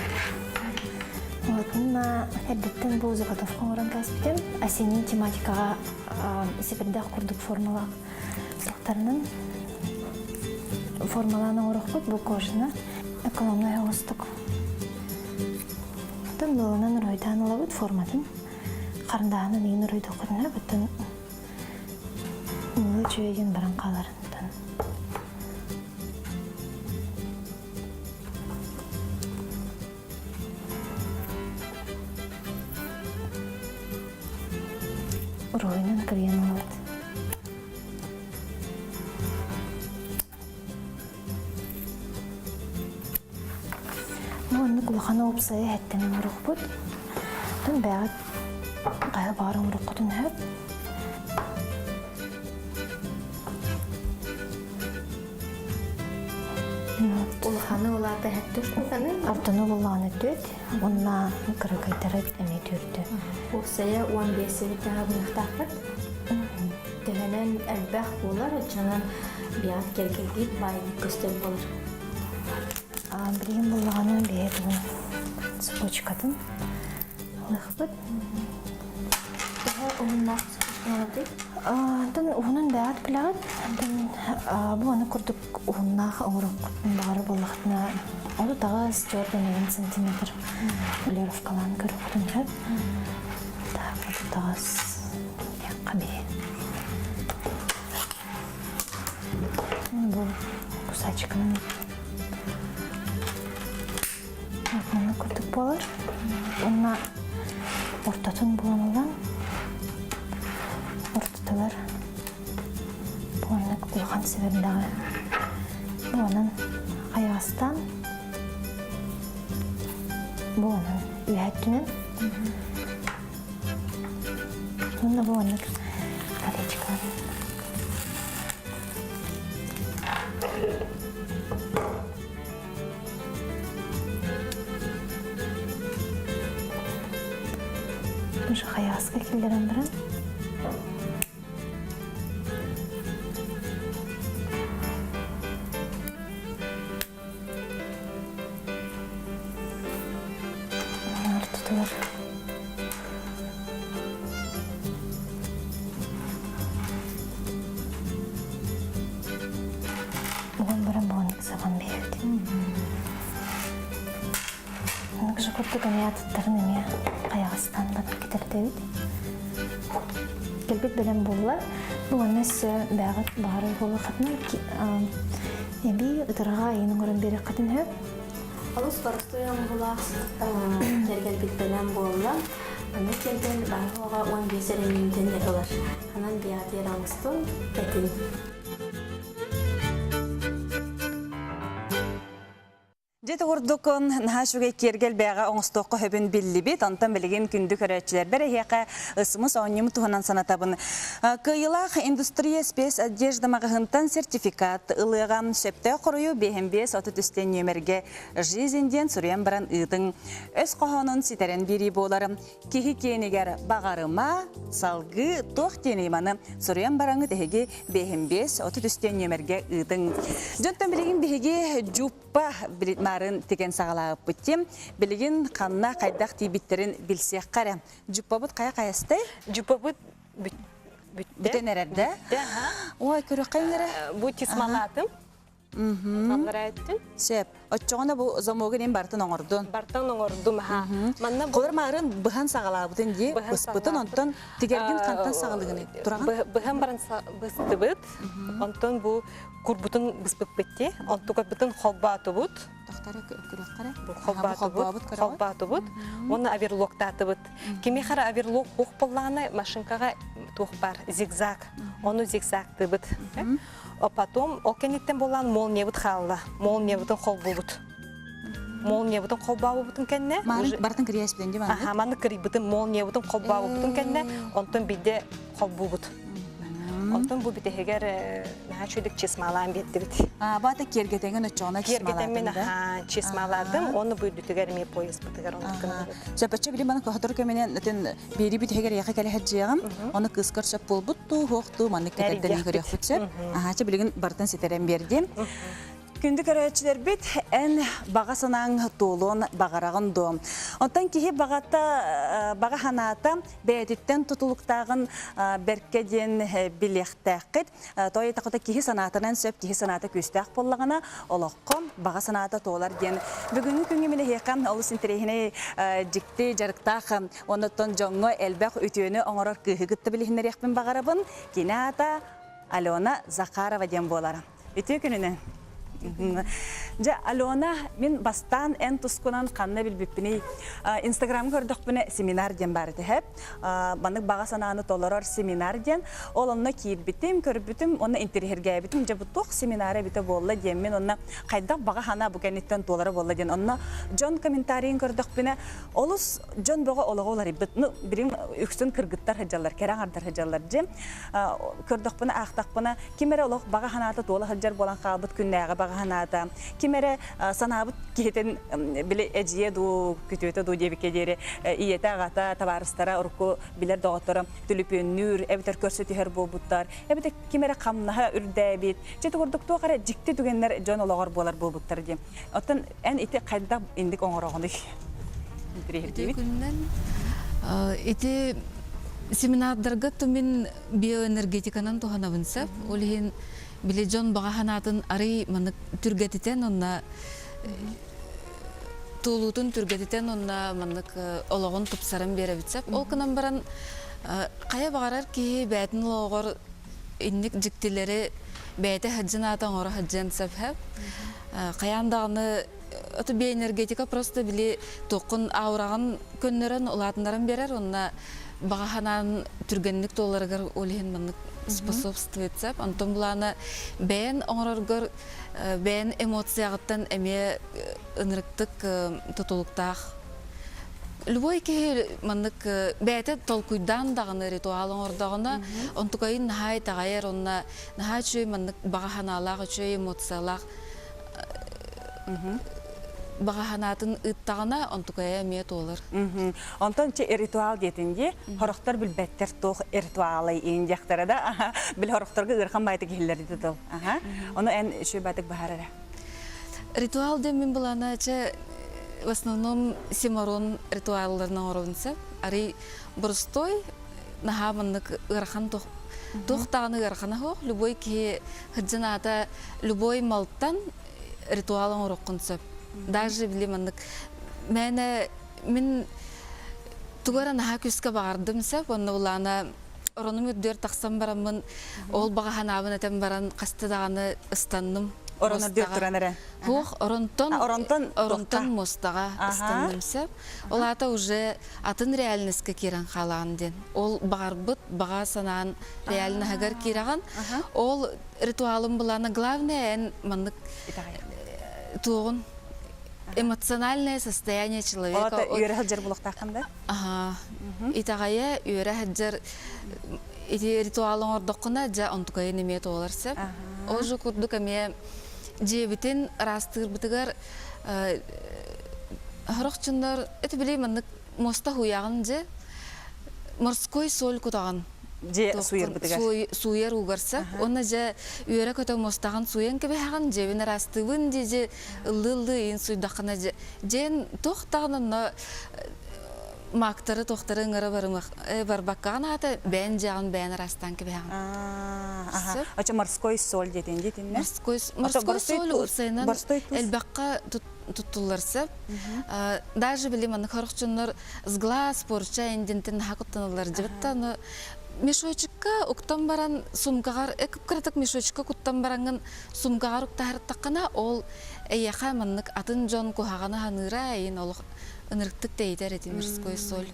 Вот, уонна эрдэттэн бу заготовка оҥорон кээспитим. Осенний тематикаҕа сэбирдэх курдук формалаах Суохтарынан формалаан оҥорохпут бу кожаны экономнай оҥостук. Оттон мыылынан уруһуйдаан ылабыт форматын. Харандааһынан иин уруһуйдуоххутуна оттон мыыла үчүгэйин баран хааларыттан. Уруһуйунан кырыйан ылабыт. Бу оннук улахан уопсайы эһэттэн оҥорохпут. Оттон бэйэҕит хайа баҕар оҥороххутун сөп. Улаханы улаата эһэттэ устатаны? Ортону буллаҕына түөт, уонна кыракыйдары эмиэ түөртү. Уопсайа 15 сэбиттээҕи гыныахтаахпыт. Төһөнөн элбэх буолар, оччонон биэҕит кэргэнниир баайдык көстөр буолар. Билигин буллаҕына биһи тугун цепочкатын ылыахпыт. Төһө уһуннаах цепочкаларый? Антон уһунун бэйэҕит билэҕит. Антон бу аны курдук уһуннаах оҥороххутун баҕара буоллахтына 38 4 сантиметр полировкалаан көрүөххүтүн сөп. Так, 38 диэххэ биһи. Бу кусачканан маннык курдук буолар. Уонна ортотун булан ылан ортотугар буоннук улахан сибэрдэҕи буонан хайаҕастаан буонан үөһэттинэн уонна буоннук колечкалар Уже хайаҕаска киллэрэн баран ортотугар Уган баран буонник сабан биэрбит. Оннук же курдук эмиэ атыттарын эмиэ хайаҕастаан баран кэтэрдэбит. Кэлбит бэлэм буолла. Бу уонна өссө бэҕэт баҕарар буолуоххатына эбии ытырҕа айын оҥорон биэриэххитин сөп. Олус боростуой оҥоһуулаах кэргэрбит бэлэм буолла. Аны кэргэн баһылыга 15 эрэ мүнүүтэни ылар. Анан биятыйар оҥостун, кэтин. Дьэ курдук наһаа үчүгэй киэргэл бэйэҕэ оҥостуохха сөбүн биллибит. Онтон билигин күндү көрөөччүлэрбэр эһиэхэ ысмыс оонньуум туһунан санатабын. Кыайыылаах индустрия спецодежда маҕаһыынтан сертификат ылыаҕа. Сөптөөх хоруйу 55 33 нүөмэргэ «Жизнь» диэн суруйан баран ыытыҥ. Өс хоһоонун ситэрэн биэрии буолар. Киһи киэнигэр баҕарыма, салгыы туох диэний маны суруйан бараҥҥыт эһиги 55 33 нүөмэргэ ыытыҥ. Дьонтон билигин биһиги дьуппа маарын тигэн саҕалаабыппыт тим. Билигин ханна хайдах тиийбиттэрин билсиэххэ эрэ. Дьуппабыт хайа хайастай? Дьуппабыт бүтэн эрэр да? Ой, көрөххөйүн эрэ. Бу тисмалаатым. Аллараа өттүн. Сөп. Оччоҕуна бу замогын эн барытын оҥордун. Бартан оҥордум аха. Манна Холор маарын быһан саҕалаабытын дии, быспытын, онтон тигэргин хантан саҕалыгыный? Тураҕын? Быһан баран быстыбыт. Онтон бу курбутун быспыппыт дии. Онтукабытын холбоотубут. Тохтара күрэххэрэ. Холбоотубут. Холбоотубут. Уонна оверлоктаатыбыт. Кими хара оверлок уох боллаҕына машинкаҕа туох бар зигзаг. Ону зигзагтыыбыт. А потом ол кэнниттэн буолан молниябыт хаалла. Молниябытын холбуубут. Молниябытын холбообуппутун кэннэ Барытын кырыйаспытын дии Аха, маннык кырыйбытын молниябытын холбообуппутун кэннэ онтон биирдэ холбуубут. Онтон бу бүтэһигэр наһаа үчүгүйдүк чесмалаан биэрдибит. А, баата киэргэтэнген оччоҕуна Киэргэтэммин аха чесмалаатым, уонна бу үрдүтүгэр эмиэ пояспытыгар оннук гынныбыт. Сөпөччө били маны көһөтөр көмөнөн атын биэри бүтэһигэр эйиэхэ кэлэ сылдьыаҕым. Ону кыыскар сөп буолбут дуу, суох дуу маннык кэтэрдэн көрүөхпүт сөп. Аһаачы билигин барытын ситэрэн биэрдим. Күндү көрөөччүлэрбит, эн баҕа санааҥ туолуон баҕараҕын дуо? Оттон киһи баҕата, баҕа санаата бэйэтиттэн тутулуктааҕын бэркэ диэн билиэхтээххит. Той этахыта киһи санаатынан сөп, киһи санаата күүстээх буоллаҕына, олоххо баҕа санаата туолар диэн. Бүгүҥҥү күҥҥэ мин эһиэхэ олус интэриэһинэй дьикти дьарыктаах оннуттан дьоҥҥо элбэх үтүөнү оҥорор кыыһы кытта билиһиннэриэхпин баҕарабын. Кини аата Алена Захарова диэн буолар. Үтүө күнүнэн. Дьэ, Алена, мин бастаан эн тускунан ханна билбиппиний? Инстаграмҥа көрдөхпүнэ семинар диэн баар этэ. Маннык баҕа санааны толорор семинар диэн. Ол онно киирбитим, көрбүтүм, онно интэриэһиргээбитим. Дьэ, бу туох семинара эбитэ буолла диэн мин онно хайдах баҕа санаа бу кэнниттэн туолара буолла диэн. Онно дьон комментарийын көрдөхпүнэ, олус дьон бөҕө олоҕо уларыйбыт. Ну, билим үксүн кыргыттар сылдьаллар, кэрэ аҥардар сылдьаллар дьэ. Көрдөхпүнэ, аахтахпына, ким эрэ олох баҕа санаата туола сылдьар буолан хаалбыт күннээҕи баҕа санаата, ким эрэ санаабыт киһитин били эдьиийэ дуу, күтүөтэ дуу диэбиккэ диэри ийэтэ, аҕата, табаарыстара, урукку билэр доҕотторо түлүпүөннүүр, эбэтэр көрсө түһэр буолбуттар, эбэтэр ким эрэ хамнаһа үрдээбит, чэ курдук туох эрэ дьикти түгэннэр дьон олоҕор буолар буолбуттар диэн. Оттон эн ити хайдах инник оҥороҕунуй? Ити күннэн ити семинардарга мин биоэнергетиканан туһанабын сөп. Ол иһин били дьон баҕа санаатын арый маннык түргэтитэн онно туолуутун түргэтитэн онно маннык олоҕун тупсаран биэрэбит сөп. Ол гынан баран хайа баҕарар киһи бэйэтин олоҕор инник дьиктилэри. бэйэтэ сылдьан аата оҥоро сылдьыан сөп сөп. Хайаан даҕаны ото биоэнергетика просто били туоххун аураҕын көннөрөн улаатыннаран биэрэр уонна баҕа санаан түргэнник туоларыгар ол иһин маннык способствует сөп. Онтон былаана бэйэн оҥороргор бэйэн эмоцияҕыттан эмиэ ынырыктык тутулуктаах. Любой киһи маннык бэйэтэ толкуйдаан даҕаны ритуал оҥордоҕуна, онтукайын наһаа итэҕэйэр уонна наһаа үчүгэй маннык баҕа санаалаах, үчүгэй эмоциялаах баҕа санаатын ыыттаҕына, онтукайа эмиэ туолар. Онтон чи ритуал диэтин дии, хорохтор билбэттэр туох ритуалай иин диэхтэрэ да, били хорохторго ыарахан баайтык иһиллэр дии тыл. Ону эн үчүгэй баайтык баһар эрэ. Ритуал диэн мин былаана чэ в основном симорон ритуалларын оҥоробун сөп. Арый боростой наһаа маннык ыарахан туох туох даҕаны ыарахана суох. Любой киһи сылдьан аата любой малтан ритуал оҥоруоххун сөп. Даже били маннык мээнэ мин тугу эрэ наһаа күүскэ баҕардым сөп уонна былаана оронум үрдүгэр тахсан бараммын ол баҕа санаабын этэн баран хаста даҕаны ыстанным. Орон үрдүгэр туран эрэ. Суох, оронтон оронтон оронтон муостаҕа ыстанным сөп. Ол аата уже атын реальностька киирэн хаалаҕын диэн. Ол баҕарбыт баҕа санаан реальноһыгар киирэҕин. Ол ритуалым былаана главное эн маннык туоҕун эмоциональное состояние человека. Ол үөрэ сылдьар булуохтааххын да? Аһаа. Итэҕэйэ, үөрэ сылдьар ити ритуал оҥордоххуна, дьэ онтукайын эмиэ туолар сөп. Ол же курдук эмиэ дьиэбитин ыраастыырбытыгар сорох дьоннор это били маннык муоста уйаҕын дьэ морской соль кутаҕын дьиэ сууйарбытыгар сууйар уугар сөп уонна дьэ үөрэ-көтө муостаҕын сууйан кэбиһэҕин дьиэбин ыраастыыбын дии дьэ ыллыы-ыллыы иин суйдаххына дьэ дьиэн туох даҕаны онно маактары туохтары ыҥыра барымах барбаккаҕын аата бэйэн дьиэҕин бэйэн ыраастаан кэбиһэҕин Очо морской соль диэтин диэтиннэ морской морской соль уопсайынан элбэххэ туттуллар сөп даже били маннык сорох дьоннор сглаз порча индинтин наһаа куттаналлар дьыбытта но мешочекка уктан баран сумкаҕар кып-кыратык мешочекка куттан бараҥҥын сумкаҕар уктаһарыттаххына ол эйиэхэ маннык атын дьон куһаҕаны ханыыра эйин олох ынырыктык тэйитэр эти морской соль.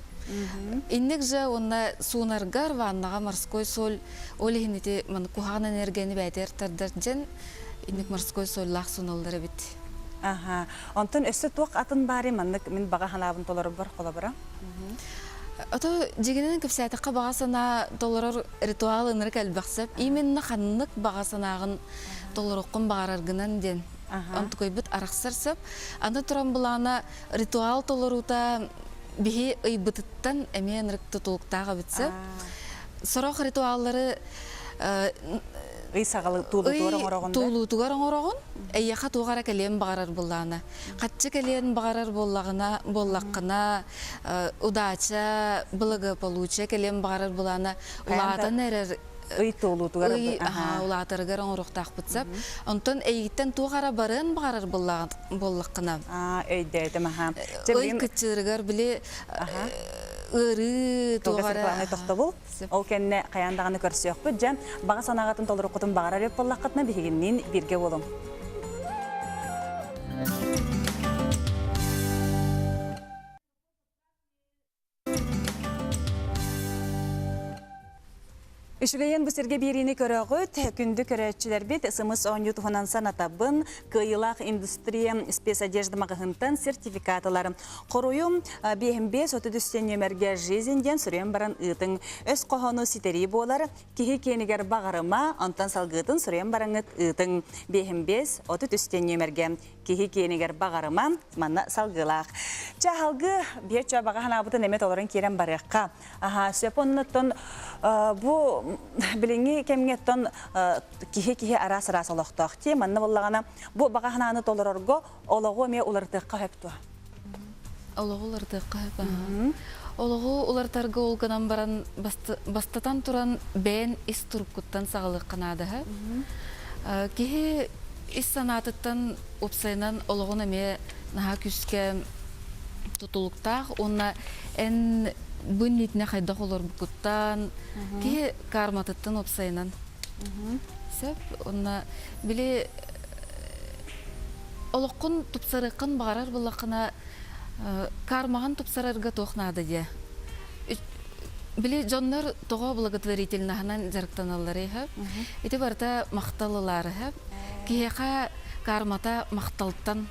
Инник же уонна суунаргар ваннаҕа морской соль ол иһин ити маннык куһаҕан энергияны бээтэр тардар дьэн инник морской соллаах суналлар эбит. Аха. Онтон өссө туох атын баарый маннык мин баҕа санаабын толорорбор холобура? Ото дьигинэн кэпсээтэххэ баҕа санаа толорор ритуал ынырык элбэх сөп. Именно ханнык баҕа санааҕын толоруоххун баҕараргынан диэн онтукайбыт арахсар сөп. Аны туран былаана ритуал толоруута биһи ыйбытыттан эмиэ ынырык тутулуктаах эбит сөп. Сорох ритуаллары ый саҕалы туолуутугар оҥороҕун да? Туолуутугар оҥороҕун. Эйиэхэ туох эрэ кэлиэн баҕарар буоллаҕына. Хаччы кэлиэн баҕарар буоллаҕына, буоллаххына, удача, благополучие кэлиэн баҕарар буоллаҕына, улаатан эрэр ый туолуутугар ый улаатарыгар оҥоруохтаахпыт сөп. Онтон эйигиттэн туох эрэ барыан баҕарар буоллаххына. Өйдөөтүм аха. Ый кыччыырыгар били ыарыы туох эрэ тохтобул. Ол кэннэ хайаан даҕаны көрсүөхпүт. Дьэ, баҕа санааҕытын толоруккутун баҕарар эбит буоллаххытына, биһигинниин бииргэ буолуҥ. Үчүгэйин бу сиргэ биэриини көрөҕүт, күндү көрөөччүлэрбит сымыс оонньуу туһунан санатабын, кыайыылаах индустрия спецодежда маҕаһыынтан сертификат ылар. Хоруйум 55 33 нүөмэргэ «Жизнь» диэн суруйан баран ыытыҥ. Өс хоһоону ситэрии буолар, киһи киэнигэр баҕарыма, онтон салгыытын суруйан бараҥҥыт ыытыҥ. 55 33 нүөмэргэ киһи киэнигэр баҕарыма, манна салгыылаах. Чэ, аһалгы биир чөө баҕа санаабытын эмэ толорон киирэн барыахха. Аха, сөп оннуттан бу билиҥҥи кэмҥэ оттон киһи-киһи араас-араас олохтоох дии. Манна буоллаҕына бу баҕа санааны толорорго олоҕу эмиэ уларытыахха сөп дуо? Олоҕу уларытыахха сөп аһа. Олоҕу уларытарга ол гынан баран бастатан туран бэйэн ис туруккуттан саҕалыахха наада. Киһи ис санаатыттан уопсайынан олоҕун эмиэ наһаа күүскэ тутулуктаах уонна эн бу иннитинэ хайдах олорбуккуттан киһи карматыттан уопсайынан. Сөп. Онно били олоххун тупсарыаххын баҕарар буоллаххына кармаҕын тупсарарга туох наада диэ. Били дьоннор тоҕо благотворительноһынан дьарыктаналларый сөп. Ити барыта махтал ылаары сөп. Киһиэхэ кармата махталтан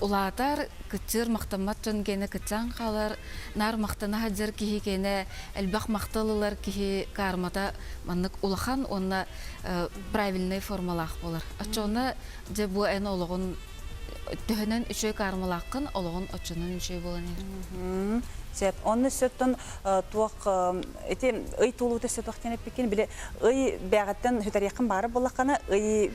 улаатар, кыччыыр махтаммат дьон гиэнэ кыччаан хаалар, наар махтана сылдьар киһи киэнэ элбэх махтал ылар киһи кармата маннык улахан уонна правильнай формалаах буолар. Оччоҕуна дьэ бу эн олоҕун төһөнөн үчүгэй кармалааххын, олоҕун оччонон үчүгэй буолан иһэр. Сөп. Онно сөптөн туох ити ый туолуута өссө туох диэн эппиккин били ый бэҕэттэн хүтэриэххин баара буоллаххына ый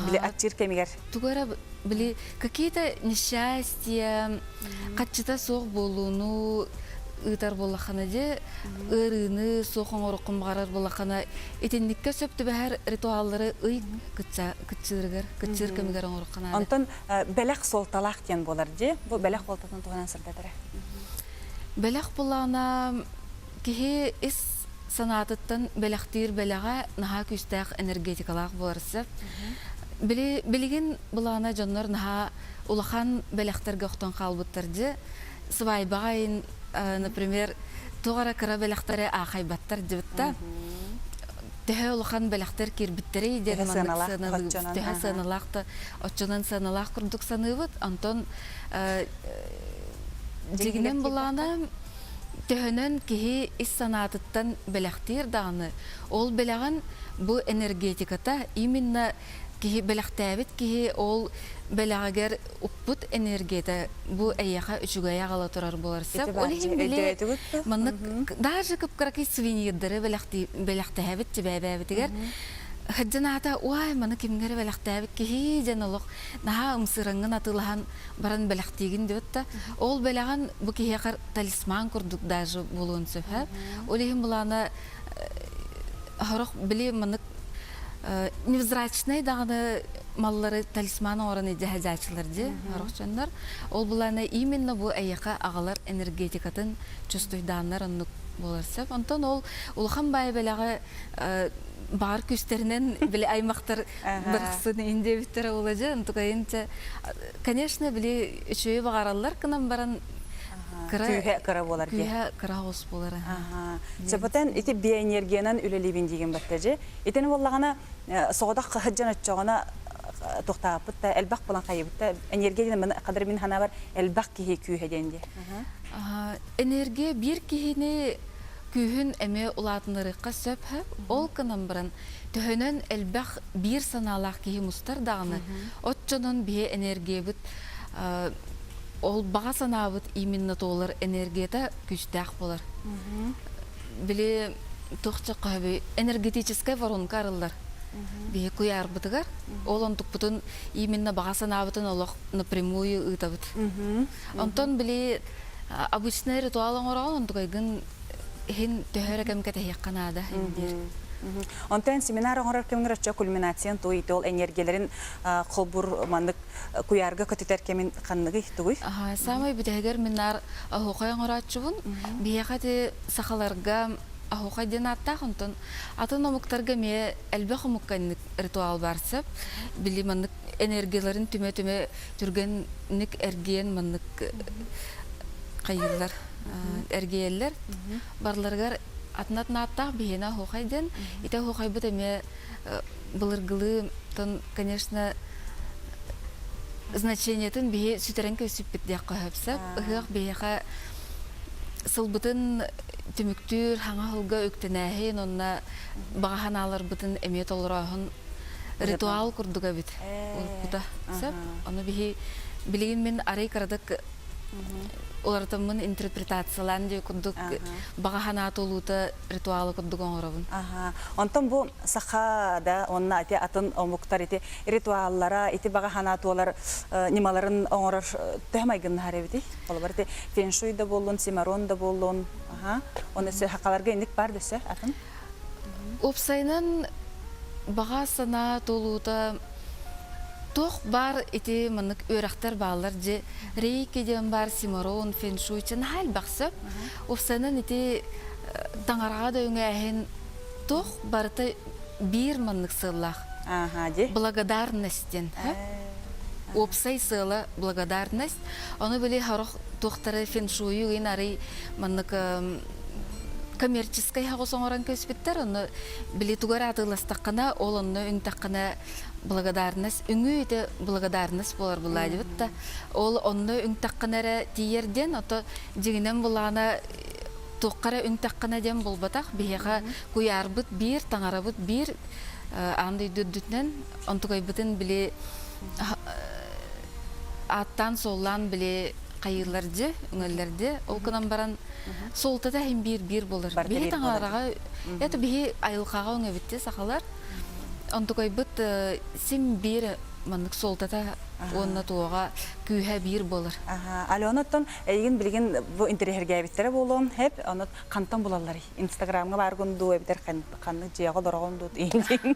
били аччыыр кэмигэр тугу эрэ били какие-то несчастья хаччыта суох буолууну ыытар буоллаххына дьэ ыарыыны суох оҥороххун баҕарар буоллаххына итинниккэ сөп түбэһэр ритуаллары ый кыччыырыгар кыччыыр кэмигэр оҥороххо наада. Онтон бэлэх суолталаах диэн буолар дии. Бу бэлэх суолтатын туһунан сырдатара. Бэлэх булаана киһи ис санаатыттан бэлэхтиир бэлэҕэ наһаа күүстээх энергетикалаах буолар сөп. Били, билигин былаана дьоннор наһаа улахан бэлэхтэргэ охтон хаалбыттар дьэ. Сыбаайбаҕа айын, например, туох эрэ кыра бэлэхтэри аахайбаттар дьибит да. Төһө улахан бэлэхтэр киирбиттэрий диэн маннык сыаналыыбыт. Төһө сыаналаах да оччонон сыаналаах курдук саныыбыт. Онтон дьигинэн былаана төһөнөн киһи ис санаатыттан бэлэхтиир даҕаны, ол бэлэҕин бу энергетиката именно киһи бэлэхтээбит киһи ол бэлэҕигэр укпут энергията бу эйиэхэ үчүгэйи аҕала турар буолар сөп. Ол иһин били маннык даже кып-кыракый сувенирдары бэлэхтэһэбит тибээбээбитигэр Хаддьан аата уай маны кимҥэ эрэ бэлэхтээбит киһи диэн олох наһаа ымсыыраҥҥын атыылаһан баран бэлэхтиигин диэбит да ол бэлэҕин бу киһиэхэ талисман курдук даже буолуон сөп ол иһин былаана сорох били маннык невзрачнай даҕаны маллары талисман оҥорон илдьэ сылдьааччылар дии сорох дьоннор ол былаана именно бу эйиэхэ аҕалар энергетикатын чувствуйдааннар оннук буолар сөп онтон ол улахан баай бэлэҕи баар күүстэринэн били аймахтар бырахсын ин диэбиттэрэ буола дьэ онтукайын чэ конечно били үчүгэйи баҕараллар гынан баран кыра күүһэ кыра буолар дии күүһэ кыра оҕус буолар Сөпөтөн ити биоэнергиянан үлэлиибин диигин батта дьи итини буоллаҕына соҕотох сылдьан оччоҕуна туохтааппыт да элбэх буолан хайыбыт да энергия диэн кадыр мин санаабар элбэх киһи күүһэ диэн дии энергия биир киһини күүһүн эмиэ улаатыннарыахха сөп ол гынан баран төһөнөн элбэх биир санаалаах киһи мустар даҕаны оччонон биһи энергиябыт ол баҕа санаабыт именно туолар энергията күүстээх буолар. Били туох чоххоһоби энергетическай воронка арыллар. Биһи куйаарбытыгар ол онтукпутун именно баҕа санаабытын олох напрямую ыытабыт. Онтон били обычный ритуал оҥороҕун онтукайгын иһин төһө эрэ кэм кэтэһиэххэ наада диир. Онтон семинар оҥорор кэмҥэр оччо кульминациян туй ол энергиялэрин холбур маннык куйаарга көтүтэр кэмин ханныгый тугуй? Саамай бүтэһигэр мин наар оһуохай оҥорооччубун. Биһиэхэ ити сахаларга оһуохай диэн ааттаах, онтон атын омуктарга эмиэ элбэх омукка инник ритуал баар сөп. Били маннык энергияларын түмэ-түмэ түргэнник эргийэн маннык хайыыллар, эргийэллэр. Барыларыгар атын-атын ааттаах биһиэнэ оһуохай диэн. Ити оһуохайбыт эмиэ былыргылыы, конечно, значениетын биһи сүтэрэн көссүппүт диэххэ сөп. Ыһыах биһиэхэ сылбытын түмүктүүр хаҥа сылга үктэнээһин уонна баҕа санааларбытын эмиэ толорооһун ритуал курдук эбит уруккута сөп. Ону биһи билигин мин арый кыратык уларытаммын интерпретациялаан диye курдук баҕа санаа туолуута ритуалы курдук оҥоробун. Онтон бу саха да уонна ити атын омуктар ити ритуаллара ити баҕа санаа туолар ньымаларын оҥорор төһө майгыннаһар эбитий? Холобур ити феншуй да буоллун, симарон да буоллун, оны өссө сахаларга инник бар да өссө атын? Уопсайынан баҕа санаа туолуута туох баар ити маннык үөрэхтэр бааллар дьи рейки диэн баар симарон, феншуй наһаа элбэх сөп. Уопсайынан ити таҥараҕа да үҥээһин. Туох барыта биир маннык сыаллаах. Благодарность диэн. Уопсай сыала благодарность. Ону били сорох туохтары феншую ыйын арый маннык коммерческай хаҕыс оҥорон көспүттэр. Ону били тугу эрэ атыыластаххына, ол онно үҥтэххинэ благодарность, үҥүү ити благодарность буолар булаа дибит да. Ол онно үҥтэххинэ эрэ тиийэр диэн, ото дьиҥинэн булаана туохха эрэ үҥтэххинэ диэн буолбатах. Биһиэхэ куйаарбыт биир, таҥарабыт биир аан дойду үрдүтүнэн онтукайбытын били ааттаан-суоллаан били хайыыллар дьи, үҥэллэр дьи. Ол гынан баран суолтата иһин биир-биир буолар. Биһи таҥараҕа, это биһи айылҕаҕа өҥөбүт сахалар. Онтукайбыт син биир маннык суолтата уонна туоҕа күүһэ биир буолар. Алена, оттон эйигин билигин бу интэриэһиргээбиттэрэ буолуон сөп, ону хантан булалларый? Инстаграмҥа бааргын дуу эбэтэр ханнык дьиэҕэ олороҕун дуу диэн.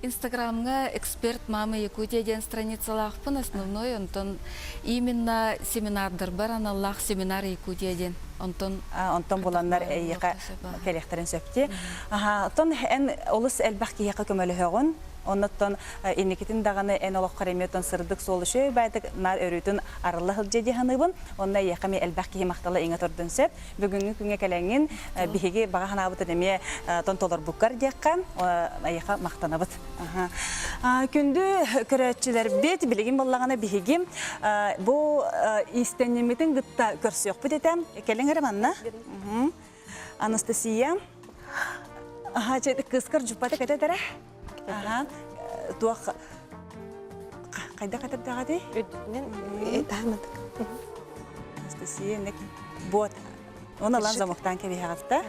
Инстаграмҥа эксперт мама Якутия диэн страницалаахпын основной, онтон именно семинардарбар аналлаах семинар Якутия диэн. Онтон онтон буланнар эйиэхэ кэлиэхтэрин сөп дии. Оттон эн олус элбэх киһиэхэ көмөлөһөҕүн. Оннуттан инникитин даҕаны эн олоххор эмиэ оттон сырдык суол үчүгэй баайдык наар өрүүтүн арылла сылдьыа дии саныыбын. Онно эйиэхэ эмиэ элбэх киһи махтала иҥэ турдун сөп. Бүгүҥҥү күҥҥэ кэлэҥҥин биһиги баҕа санаабытын эмиэ тон толорбуккар диэххэ эйиэхэ махтанабыт. Күндү көрөөччүлэрбит, билигин буоллаҕына биһиги бу иистэнньиммитин кытта көрсүөхпүт этэ. Кэлиҥ эрэ манна. Анастасия. Аха, кыыскар дьуппата кэтэтэрэ. Аха, туох хайдах кэтэрдэҕитий? Үрдүнэн таһыматык. Анастасия вот. Оны ылан замоктаан кэбиһэҕитта.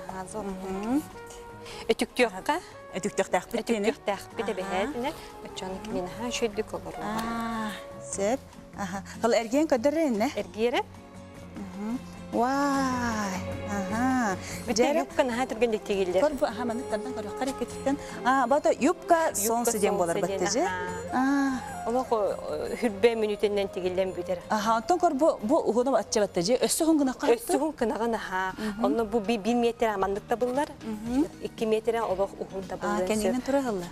Өтүктүөххэ. Өтүктүөхтээхпит Өтүктүөхтээхпит эбэһээтинэ. Оччону кининаха үчүйдүк олоруоҕа. Сөп. Аха. Ол эргиэн көрдөрөр инне? Эргиэрэ. Вай! Аха. Бүтэ юбка наһаа түргэнник тигиллэр. Көр бу аха маннык тардан көрүөххэ иккититтэн. Аа, бата юбка солнце диэн буолар баттыжы. Аа. Олох хүрбэ мүнүүтэннэн тигиллэн бүтэр. Аха, онтон көр бу бу уһуну ачча баттыжы. Өссө уһун гынахха. Өссө уһун кынаҕын аха. Онно бу 1 метр маннык табыллар. 2 метр олох уһун табыллар. Аа, кэннинэн тура ылла.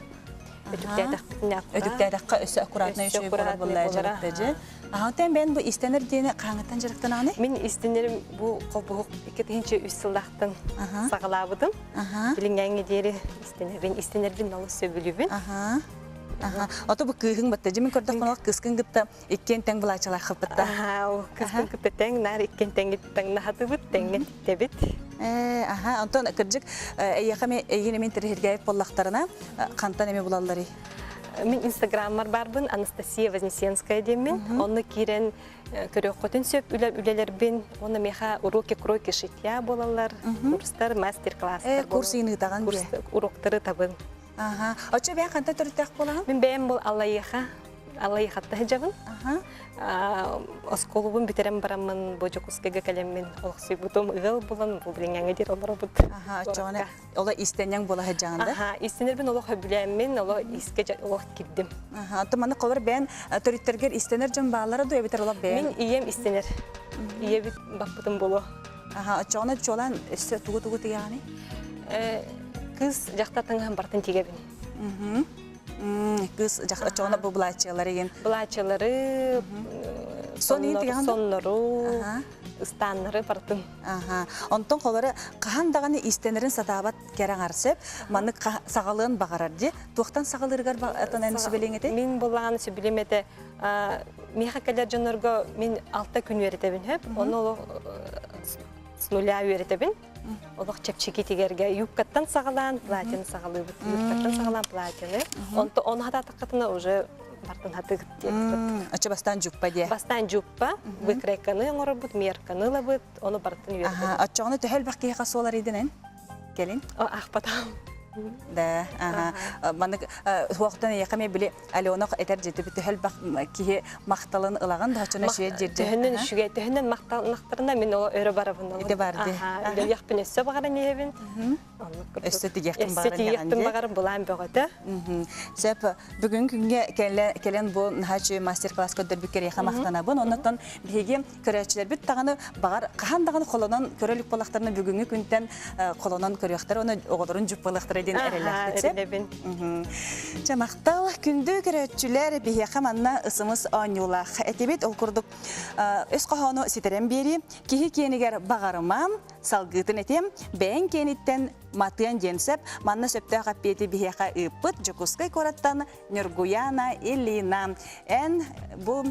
Өтүктээтэхпитинэ Өтүктээтэххэ өссө аккуратно үчүгэй буолар буолла дьарыктажы. Аһантан бэйэн бу истэнэр диэни хааңыттан дьарыктанаҕыный? Мин истэнэрим бу холбоһук 2003 сыллаахтан саҕалаабытым. Билиҥҥээҥҥэ диэри истэнэбин, истэнэрбин олус сөбүлүүбүн. Ото бу кыыһыҥ батта, мин көрдөхпүнэ кыыскын кытта иккиэн тэҥ былаачалааххыппыт да. Аха, кыыскын кытта тэҥ, наар иккиэн тэҥ таҥнаһатыбыт, тэҥҥэ тиктэбит. Ээ, аха, онтон кырдьык эйиэхэ эми эйигин эми интэриэһиргээбит буоллахтарына, хантан эми булалларый? Мин инстаграммар барбын Анастасия Вознесенская диэммин. Онно киирэн көрүөххүтүн сөп үлэлэрбин. Уонна миэхэ уроки кройки шитья буолаллар, курстар, мастер-класстар. Э, курс ыытаҕын дии. Уроктары табын. Аха. Оччо бэйэҥ хантан төрүттээх буолаҕын? Мин бэйэм был Аллайыха Аллайыхатта сылдьабын. Оскуолабын бүтэрэн бараммын бу Дьокуускайга кэлэммин олохсуйбутум ыал булан бу билиҥҥэ диэри олоробут. Аха, оччоҕуна Оло истэнньэҥ буола сылдьаҕын да? Аха, истэнэрбин олох сөбүлээммин, оло искэ олох кирдим. Аха, оттон маннык холор бэйэн төрүттэргэр истэнэр дьон бааллара дуу эбэтэр олох бэйэн? Мин ийэм истэнэр. Ийэбит баппытым буолуо. Аха, оччоҕуна чуолаан өссө тугу-тугу тигэҕиний? Кыыс дьахтар таҥаһын барытын тигэбин. Кыыс оччоҕуна бу былааччыялары игин. Былааччыялары, соннору, ыстааннары барытын. Аха. Онтон холоро хаһан даҕаны иистэнэрин сатаабат кэрэ аҥар сөп. Маннык саҕалыан баҕарар дии. Туохтан саҕалыырыгар атын эн сүбэлиэҥ этэй? Мин булаан сүбэлиэм этэ. Миэхэ кэлэр дьоннорго мин алта күн үөрэтэбин сөп. Онно олох с нуля үөрэтэбин. Олох чэпчэки тигэргэ юбкаттан саҕалаан платьены саҕалыыбыт. Юбкаттан саҕалаан платьены. Онто ону хатаатаххытына уже бартын хатыгыт диэбит. Оччо бастаан жуппа диэ. Бастаан жуппа, выкройканы оҥоробут, мерканы ылабыт, ону барытын үөрэтэбит. Оччоҕуна төһө элбэх киһиэхэ суол арыйдын эн? Кэлин. Аахпатаҕым. Да, аха. Маннык суохтан эйиэхэ эмиэ били Алена этэр дьиэтибит төһө элбэх киһи махталын ылаҕын да оччоно үчүгэй дьиэрдэ. Төһөннөн үчүгэй, төһөннөн махталнахтарына мин ол өрө барабын. Ити бар дии. Үлэлиэхпин өссө баҕаран иһэбин. Өссө тигиэхпин Өссө тигиэхпин баҕаран былаан бөҕөтө. Сөп, бүгүн күҥҥэ кэлэн бу наһаа үчүгэй мастер-класс көрдөрбүккэр эйиэхэ махтанабын. Оннуттан биһиги көрөөччүлэрбит даҕаны баҕар хаһан даҕаны холонон көрө илик буоллахтарына бүгүҥҥү күнтэн холонон көрүөхтэрэ уонна оҕолорун дьуппалыахтара. диэн эрэллээхпит. Эрэлэбин. Чэ, махтал. Күндү көрөөччүлэр, биһиэхэ манна ысымыс оонньуулаах этибит. Ол курдук өс хоһоону ситэрэн биэрии. Киһи киэнигэр баҕарымам, салгыытын этиэм, бэйэҥ киэниттэн матыан диэн сөп. Манна сөптөөх эппиэти биһиэхэ ыыппыт Дьокуускай куораттан Ньургуяна Ильина. Эн бу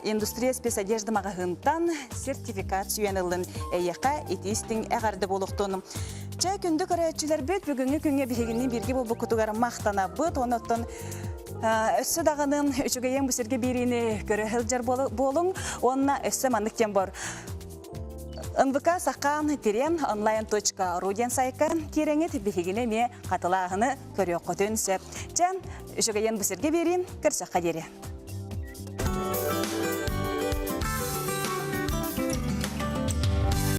индустрия спецодежды маҕаһыынтан сертификат сүүйэн ыллын. Эйиэхэ итии-истиҥ эҕэрдэ буолуохтун. Чэ, күндү көрөөччүлэрбит, бүгүҥҥү күҥҥэ биһигини бииргэ буолбуккутугар махтанабыт. Онон өссө даҕаны үчүгэйиэн бу сиргэ биэриини көрө сылдьар буолуҥ. Уонна өссө маннык диэн бор. НВК Саха тирен онлайн.ру диэн сайтка киирэҥит биһигини эмиэ хатылааһыны көрүөххүтүн сөп. Чэ, үчүгэйин бу сиргэ биэриим, көрсөххө диэри.